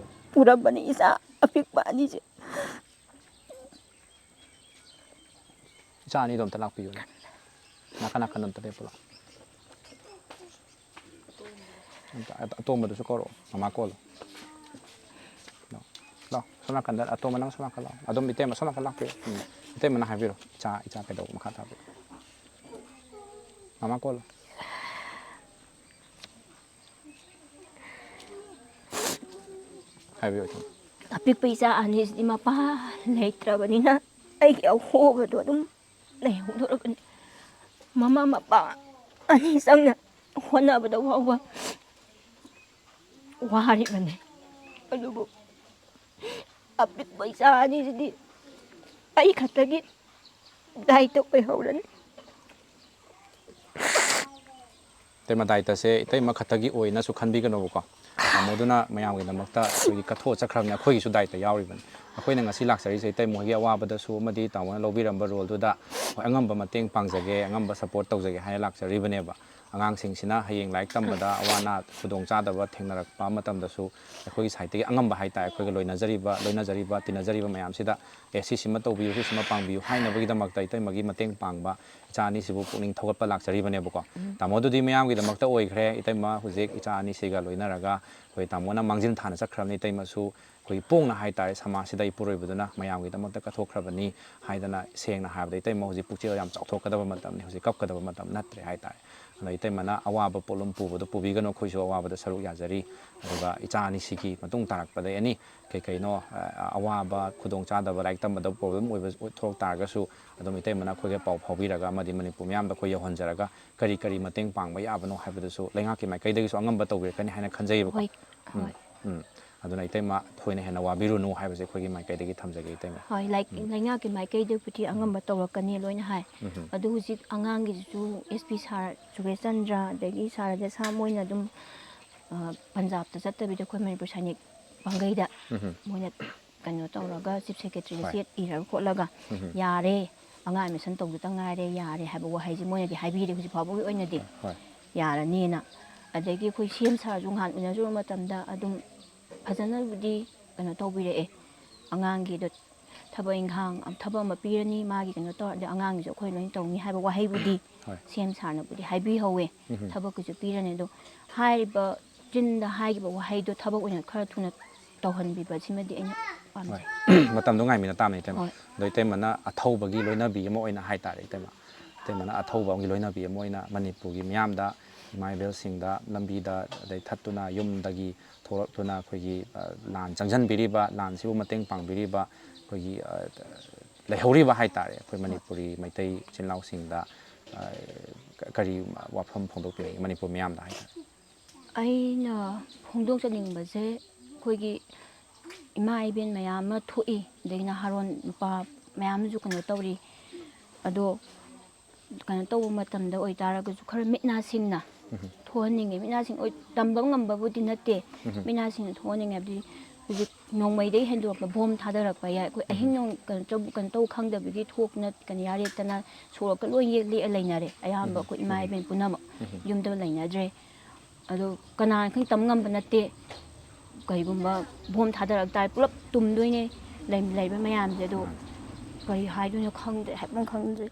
ꯄꯨꯔꯝꯕꯅꯤ ꯏꯆꯥ ꯑꯄꯤꯛꯄ ꯑꯅꯤꯁꯦ꯫ ꯏꯆꯥ ꯑꯅꯤꯗꯣ ꯑꯝꯇ ꯂꯥꯛꯄꯤꯌꯨꯅꯦ꯫ ꯅꯥꯀꯟ ꯅꯥꯀꯟꯗ ꯑꯝꯇ ꯂꯦꯞꯄꯨ ꯂꯥꯎ꯫ ꯑꯝꯇ ꯑꯇꯣꯝꯕꯗꯨꯁꯨ ꯀꯧꯔꯛꯑꯣ, ꯃꯃꯥ ꯀꯣꯜꯂꯣ꯫ ꯂꯥꯛꯑꯣ, ꯁꯣꯝ ꯅꯥꯀꯟꯗ ꯑꯇꯣꯝꯕ, ꯅꯪ ꯁꯣꯝ ꯅꯥꯀꯟ ꯂꯥꯛꯑꯣ꯫ ꯑꯗꯨꯝ ꯏꯇꯩꯃ ꯁꯣꯝ ꯅꯥꯀꯟ ꯂꯥꯛꯄꯤꯌꯨ꯫ ꯎꯝ꯫ ꯏꯇꯩꯃꯅ ꯍꯥꯏꯕꯤꯔꯣ, ꯏꯆꯥ, ꯏꯆꯥ ꯀꯩꯗꯧꯕ, ꯃꯈꯥ ꯇꯥꯕꯤꯌꯨ꯫ ꯃꯃꯥ ꯀꯣꯜꯂꯣ꯫ ꯍꯥꯏꯕꯤꯌꯨ, ꯏꯇꯩꯃ꯫ ꯑꯄꯤꯛꯄ ꯏꯆꯥ ꯑꯅꯤꯁꯤꯗꯤ ꯃꯄꯥ ꯂꯩꯇ꯭ꯔꯕꯅꯤꯅ ꯑꯩꯒꯤ ꯑꯍꯣꯕꯗꯣ ꯑꯗꯨꯝ ꯂꯩꯍꯧꯗꯣꯔꯕꯅꯤ꯫ ꯃꯃꯥ ꯃꯄꯥ ꯑꯅꯤ ꯆꯪꯅ ꯍꯣꯠꯅꯕꯗ ꯐꯥꯎꯕ ꯋꯥꯔꯤꯕꯅꯤ꯫ ꯑꯗꯨꯕꯨ ꯑꯄꯤꯛꯄ ꯏꯆꯥ ꯑꯅꯤꯁꯤꯗꯤ ꯑꯩ ꯈꯛꯇꯒꯤ ꯗꯥꯏꯇ ꯑꯣꯏꯍꯧꯔꯅꯤ꯫ ꯏꯇꯩꯃ, ꯗꯥꯏꯇꯁꯦ ꯏꯇꯩꯃ ꯈꯛꯇꯒꯤ ꯑꯣꯏꯅꯁꯨ ꯈꯟꯕꯤꯒꯅꯣꯕꯀꯣ꯫ ꯇꯥꯃꯣꯗꯨꯅ ꯃꯌꯥꯝꯒꯤꯗꯃꯛꯇ ꯑꯩꯈꯣꯏꯒꯤ ꯀꯠꯊꯣꯛꯑ ꯆꯠꯈ꯭ꯔꯕꯅꯤ, ꯑꯩꯈꯣꯏꯒꯤꯁꯨ ꯗꯥꯏꯇ ꯌꯥꯎꯔꯤꯕꯅꯤ꯫ ꯑꯩꯈꯣꯏꯅ ꯉꯁꯤ ꯂꯥꯛꯆꯔꯤꯁꯦ ꯏꯇꯩꯃ ꯍꯣꯏꯒꯤ ꯑꯋꯥꯕꯗꯁꯨ ꯑꯃꯗꯤ ꯇꯥꯃꯣꯅ ꯂꯧꯕꯤꯔꯝꯕ ꯔꯣꯜꯗꯨꯗ, ꯍꯣꯏ, ꯑꯉꯝꯕ ꯃꯇꯦꯡ ꯄꯥꯡꯖꯒꯦ, ꯑꯉꯝꯕ ꯁꯄꯣꯔꯠ ꯇꯧꯖꯒꯦ ꯍꯥꯏꯅ ꯂꯥꯛꯆꯔꯤꯕꯅꯦꯕ꯫ ꯑꯉꯥꯡꯁꯤꯡꯁꯤꯅ ꯍꯌꯦꯡ ꯂꯥꯏꯔꯤꯛ ꯇꯝꯕꯗ ꯑꯋꯥ ꯑꯅꯥ ꯈꯨꯗꯣꯡꯆꯥꯗꯕ ꯊꯦꯡꯅꯔꯛꯄ ꯃꯇꯝꯗꯁꯨ ꯑꯩꯈꯣꯏꯒꯤ ꯁꯥꯏꯠꯇꯒꯤ ꯑꯉꯝꯕ ꯍꯥꯏ ꯇꯥꯔꯦ, ꯑꯩꯈꯣꯏꯒ ꯂꯣꯏꯅꯖꯔꯤꯕ, ꯂꯣꯏꯅꯖꯔꯤꯕ, ꯇꯤꯟꯅꯖꯔꯤꯕ ꯃꯌꯥꯝꯁꯤꯗ, "ꯑꯦ, ꯁꯤꯁꯤꯃ ꯇꯧꯕꯤꯌꯨ, ꯁꯤꯁꯤꯃ ꯄꯥꯡꯕꯤꯌꯨ" ꯍꯥꯏꯅꯕꯒꯤꯗꯃꯛꯇ ꯏꯇꯩꯃꯒꯤ ꯃꯇꯦꯡ ꯄꯥꯡꯕ ꯏꯆꯥ ꯑꯅꯤꯁꯤꯕꯨ ꯄꯨꯛꯅꯤꯡ ꯊꯧꯒꯠꯄ ꯂꯥꯛꯆꯔꯤꯕꯅꯦꯕꯀꯣ꯫ ꯎꯝ꯫ ꯇꯥꯃꯣꯗꯨꯗꯤ ꯃꯌꯥꯝꯒꯤꯗꯃꯛꯇ ꯑꯣꯏꯈ꯭ꯔꯦ꯫ ꯏꯇꯩꯃ ꯍꯧꯖꯤꯛ ꯏꯆꯥ ꯑꯅꯤꯁꯤꯒ ꯂꯣꯏꯅꯔꯒ ꯑꯩꯈꯣꯏ ꯇꯥꯃꯣꯅ ꯃꯥꯡꯖꯤꯜ ꯊꯥꯅ ꯆꯠꯈ꯭ꯔꯕꯅꯤ꯫ ꯏꯇꯩꯃꯁꯨ ꯑꯩꯈꯣꯏꯒꯤ ꯄꯣꯡꯅ ꯍꯥꯏ ꯇꯥꯔꯦ, ꯁꯃꯥꯖꯁꯤꯗ ꯏꯄꯨꯔꯣꯏꯕꯗꯨꯅ ꯃꯌꯥꯝꯒꯤꯗꯃꯛꯇ ꯀꯠꯊꯣꯛꯈ꯭ꯔꯕꯅꯤ ꯍꯥꯏꯗꯅ ꯁꯦꯡꯅ ꯍꯥꯏꯔꯕꯗ ꯏꯇꯩꯃ ꯍꯧꯖꯤꯛ ꯄꯨꯛꯆꯦꯜ ꯌꯥꯝ ꯆꯥꯎꯊꯣꯛꯀꯗꯕ ꯃꯇꯝꯅꯤ, ꯍꯧꯖꯤꯛ ꯀꯞꯀꯗꯕ ꯃꯇꯝ ꯅꯠꯇ꯭ꯔꯦ ꯍꯥꯏ ꯇꯥꯔꯦ꯫ ꯑꯗꯣ ꯏꯇꯩꯃꯅ ꯑꯋꯥꯕ ꯄꯣꯠꯂꯨꯝ ꯄꯨꯕꯗꯣ ꯄꯨꯕꯤꯒꯅꯨ, ꯑꯩꯈꯣꯏꯁꯨ ꯑꯋꯥꯕꯗ ꯁꯔꯨꯛ ꯌꯥꯖꯔꯤ꯫ ꯑꯗꯨꯒ ꯏꯆꯥ ꯑꯅꯤꯁꯤꯒꯤ ꯃꯇꯨꯡ ꯇꯥꯔꯛꯄꯗ ꯑꯦꯅꯤ ꯀꯩ ꯀꯩꯅꯣ, ꯑ, ꯑꯋꯥꯕ, ꯈꯨꯗꯣꯡꯆꯥꯗꯕ, ꯂꯥꯏꯔꯤꯛ ꯇꯝꯕꯗ ꯄ꯭ꯔꯣꯕ꯭ꯂꯦꯝ ꯑꯣꯏꯕ ꯊꯣꯛꯂꯛ ꯇꯥꯔꯒꯁꯨ ꯑꯗꯨꯝ ꯏꯇꯩꯃꯅ ꯑꯩꯈꯣꯏꯒ ꯄꯥꯎ ꯐꯥꯎꯕꯤꯔꯒ ꯑꯃꯗꯤ ꯃꯅꯤꯄꯨꯔ ꯃꯤꯌꯥꯝꯗ ꯑꯩꯈꯣꯏ ꯌꯧꯍꯟꯖꯔꯒ ꯀꯔꯤ ꯀꯔꯤ ꯃꯇꯦꯡ ꯄꯥꯡꯕ ꯌꯥꯕꯅꯣ ꯍꯥꯏꯕꯗꯨꯁꯨ ꯂꯩꯉꯥꯛꯀꯤ ꯃꯥꯏꯀꯩꯗꯒꯤꯁꯨ ꯑꯉꯝꯕ ꯇꯧꯕꯤꯔꯛꯀꯅꯤ ꯍꯥꯏꯅ ꯈꯟꯖꯩꯌꯦꯕꯀꯣ꯫ ꯍꯣꯏ, ꯎꯝ, ꯍꯣꯏ꯫ ꯎꯝ꯫ ꯑꯗꯨꯅ ꯏꯇꯩꯃ ꯊꯣꯏꯅ ꯍꯦꯟꯅ ꯋꯥꯕꯤꯔꯨꯅꯨ ꯍꯥꯏꯕꯁꯦ ꯑꯩꯈꯣꯏꯒꯤ ꯃꯥꯏꯀꯩꯗꯒꯤ ꯊꯝꯖꯒꯦ ꯏꯇꯩꯃ꯫ ꯍꯣꯏ, ꯂꯥꯏꯛ-, ꯎꯝ꯫ ꯂꯩꯉꯥꯛꯀꯤ ꯃꯥꯏꯀꯩꯗꯕꯨꯗꯤ ꯑꯉꯝꯕ ꯇꯧꯔꯛꯀꯅꯤ ꯂꯣꯏꯅ ꯍꯥꯏ꯫ ꯎꯝ꯫ ꯑꯗꯨ ꯍꯧꯖꯤꯛ ꯑꯉꯥꯡꯒꯤꯁꯤꯁꯨ ꯑꯦꯁ ꯄꯤ ꯁꯥꯔ ꯁꯨꯔꯦꯁ ꯆꯟꯗ꯭ꯔ, ꯑꯗꯒꯤ ꯁꯥꯔ ꯔꯥꯙꯦꯁ꯭ꯌꯥꯝ ꯃꯣꯏꯅ ꯑꯗꯨꯝ, ꯑ, ꯄꯟꯖꯥꯕꯇ ꯆꯠꯇꯕꯤꯗ ꯑꯩꯈꯣꯏ ꯃꯅꯤꯄꯨꯔ ꯁꯥꯏꯅꯤꯛ ꯄꯥꯡꯒꯩꯗ ꯎꯝ꯫ ꯃꯣꯏꯅ ꯀꯩꯅꯣ ꯇꯧꯔꯒ ꯆꯤꯐ ꯁꯦꯀ꯭ꯔꯦꯇꯔꯤꯗ ꯍꯣꯏ꯫ ꯆꯦꯠ ꯏꯔꯒ ꯈꯣꯠꯂꯒ ꯎꯝ꯫ ꯌꯥꯔꯦ, ꯑꯉꯥꯡ ꯑꯦꯗꯃꯤꯁꯟ ꯇꯧꯕꯗ ꯉꯥꯏꯔꯦ, ꯌꯥꯔꯦ ꯍꯥꯏꯕ ꯋꯥꯍꯩꯁꯦ ꯃꯣꯏꯅꯗꯤ ꯍꯥꯏꯕꯤꯔꯦ ꯍꯧꯖꯤꯛ ꯐꯥꯎꯕꯒꯤ ꯑꯣꯏꯅꯗꯤ꯫ ꯍꯣꯏ꯫ ꯌꯥꯔꯅꯤꯅ꯫ ꯑꯗꯒꯤ ꯑꯩꯈꯣꯏ ꯁꯤ ꯑꯦꯝ ꯁꯥꯔꯁꯨ ꯉꯍꯥꯟ ꯎꯅꯔꯨꯕ ꯃꯇꯝꯗ ꯑꯗꯨꯝ ꯐꯖꯅꯕꯨꯗꯤ ꯀꯩꯅꯣ ꯇꯧꯕꯤꯔꯛꯑꯦ꯫ ꯑꯉꯥꯡꯒꯤꯗꯣ ꯊꯕꯛ ꯏꯪꯈꯥꯡ ꯊꯕꯛ ꯑꯃ ꯄꯤꯔꯅꯤ, ꯃꯥꯒꯤ ꯀꯩꯅꯣ ꯇꯧꯔꯗꯤ ꯑꯉꯥꯡꯒꯤꯁꯨ ꯑꯩꯈꯣꯏ ꯂꯣꯏ ꯇꯧꯅꯤ ꯍꯥꯏꯕ ꯋꯥꯍꯩꯕꯨꯗꯤ ꯍꯣꯏ꯫ ꯁꯤ ꯑꯦꯝ ꯁꯥꯔꯅꯕꯨꯗꯤ ꯍꯥꯏꯕꯤꯍꯧꯋꯦ꯫ ꯎꯝ꯫ ꯊꯕꯛꯀꯤꯁꯨ ꯄꯤꯔꯅꯤ, ꯑꯗꯣ ꯍꯥꯏꯔꯤꯕ ꯆꯤꯟꯗ ꯍꯥꯏꯈꯤꯕ ꯋꯥꯍꯩꯗꯣ ꯊꯕꯛ ꯑꯣꯏꯅ ꯈꯔ ꯊꯨꯅ ꯇꯧꯍꯟꯕꯤꯕꯁꯤꯃꯗꯤ ꯑꯩꯅ ꯄꯥꯝꯖꯩ꯫ ꯃꯇꯝꯗꯣ ꯉꯥꯏꯃꯤꯟꯅ ꯇꯥꯕꯅꯤ ꯏꯇꯩꯃ꯫ ꯍꯣꯏ꯫ ꯑꯗꯣ ꯏꯇꯩꯃꯅ ꯑꯊꯧꯕꯒꯤ ꯂꯣꯏꯅꯕꯤ ꯑꯃ ꯑꯣꯏꯅ ꯍꯥꯏꯇꯥꯔꯦ ꯏꯇꯩꯃ꯫ ꯏꯇꯩꯃꯅ ꯑꯊꯧꯕ ꯑꯃꯒꯤ ꯂꯣꯏꯅꯕꯤ ꯑꯃ ꯑꯣꯏꯅ ꯃꯅꯤꯄꯨꯔꯒꯤ ꯃꯤꯌꯥꯝꯗ, ꯏꯃꯥ ꯏꯕꯦꯜꯁꯤꯡꯗ ꯂꯝꯕꯤꯗ ꯑꯗꯩ ꯊꯠꯇꯨꯅ ꯌꯨꯝꯗꯒꯤ ꯊꯣꯛꯂꯛꯇꯨꯅ ꯑꯩꯈꯣꯏꯒꯤ, ꯑ, ꯂꯥꯟ ꯆꯪꯁꯤꯟꯕꯤꯔꯤꯕ, ꯂꯥꯟꯁꯤꯕꯨ ꯃꯇꯦꯡ ꯄꯥꯡꯕꯤꯔꯤꯕ ꯑꯩꯈꯣꯏꯒꯤ, ꯑ, ꯂꯩꯍꯧꯔꯤꯕ ꯍꯥꯏꯇꯥꯔꯦ ꯑꯩꯈꯣꯏ ꯃꯅꯤꯄꯨꯔꯤ ꯃꯩꯇꯩ ꯏꯆꯤꯜ ꯏꯅꯥꯎꯁꯤꯡꯗ, ꯑ, ꯀ-, ꯀꯔꯤ ꯋꯥꯐꯝ ꯐꯣꯡꯗꯣꯛꯄꯤꯅꯤꯡꯉꯤ ꯃꯅꯤꯄꯨꯔ ꯃꯤꯌꯥꯝꯗ ꯍꯥꯏꯇꯥꯔꯦ? ꯑꯩꯅ ꯐꯣꯡꯗꯣꯛꯆꯅꯤꯡꯕꯁꯦ ꯑꯩꯈꯣꯏꯒꯤ ꯏꯃꯥ ꯏꯕꯦꯟ ꯃꯌꯥꯝ ꯑꯃ ꯊꯣꯛꯏ, ꯑꯗꯒꯤ ꯅꯍꯥꯔꯣꯟ ꯅꯨꯄꯥ ꯃꯌꯥꯝ ꯑꯃꯁꯨ ꯀꯩꯅꯣ ꯇꯧꯔꯤ꯫ ꯑꯗꯣ ꯀꯩꯅꯣ ꯇꯧꯕ ꯃꯇꯝꯗ ꯑꯣꯏꯇꯥꯔꯒꯁꯨ ꯈꯔ ꯃꯤꯠ ꯅꯥ ꯁꯤꯡꯅ ꯊꯣꯛꯍꯟꯅꯤꯡꯉꯦ꯫ ꯃꯤꯠ ꯅꯥ ꯁꯤꯡ ꯑꯣꯏ-, ꯇꯝꯕ ꯉꯝꯕꯕꯨꯗꯤ ꯅꯠꯇꯦ꯫ ꯃꯤꯠ ꯅꯥ ꯁꯤꯡꯅ ꯊꯣꯛꯍꯟꯅꯤꯡꯉꯦ ꯍꯥꯏꯕꯗꯤ ꯍꯧꯖꯤꯛ ꯅꯣꯡꯃꯩꯗꯩ ꯍꯦꯟꯗꯣꯔꯛꯄ ꯕꯣꯝ ꯊꯥꯗꯔꯛꯄ ꯌꯥꯏ꯫ ꯑꯩꯈꯣꯏ ꯑꯍꯤꯡ ꯅꯣꯡ ꯀꯩꯅꯣ ꯇꯧ-, ꯀꯩꯅꯣ ꯇꯧꯕ ꯈꯪꯗꯕꯒꯤ ꯊꯣꯛꯅ ꯀꯩꯅꯣ ꯌꯥꯔꯦꯛꯇꯅ ꯁꯣꯔꯣꯛꯇ ꯂꯣꯏ ꯌꯦꯛ ꯂꯦꯛꯑ ꯂꯩꯅꯔꯦ꯫ ꯑꯌꯥꯝꯕ ꯑꯩꯈꯣꯏ ꯏꯃꯥ ꯏꯕꯦꯟ ꯄꯨꯝꯅꯃꯛ ꯌꯨꯝꯗ ꯂꯩꯅꯗ꯭ꯔꯦ꯫ ꯑꯗꯣ ꯀꯅꯥꯅ ꯈꯪ ꯇꯝ ꯉꯝꯕ ꯅꯠꯇꯦ꯫ ꯀꯩꯒꯨꯝꯕ ꯕꯣꯝ ꯊꯥꯗꯔꯛ ꯇꯥꯔꯦ, ꯄꯨꯂꯞ ꯇꯨꯝꯗꯣꯏꯅꯦ ꯂꯩ-, ꯂꯩꯕ ꯃꯌꯥꯝꯁꯦ꯫ ꯑꯗꯣ ꯀꯔꯤ ꯍꯥꯏꯗꯣꯏꯅꯣ ꯈꯪꯗ꯭ꯔꯦ, ꯍꯥꯏꯐꯝ ꯈꯪꯗ꯭ꯔꯦ꯫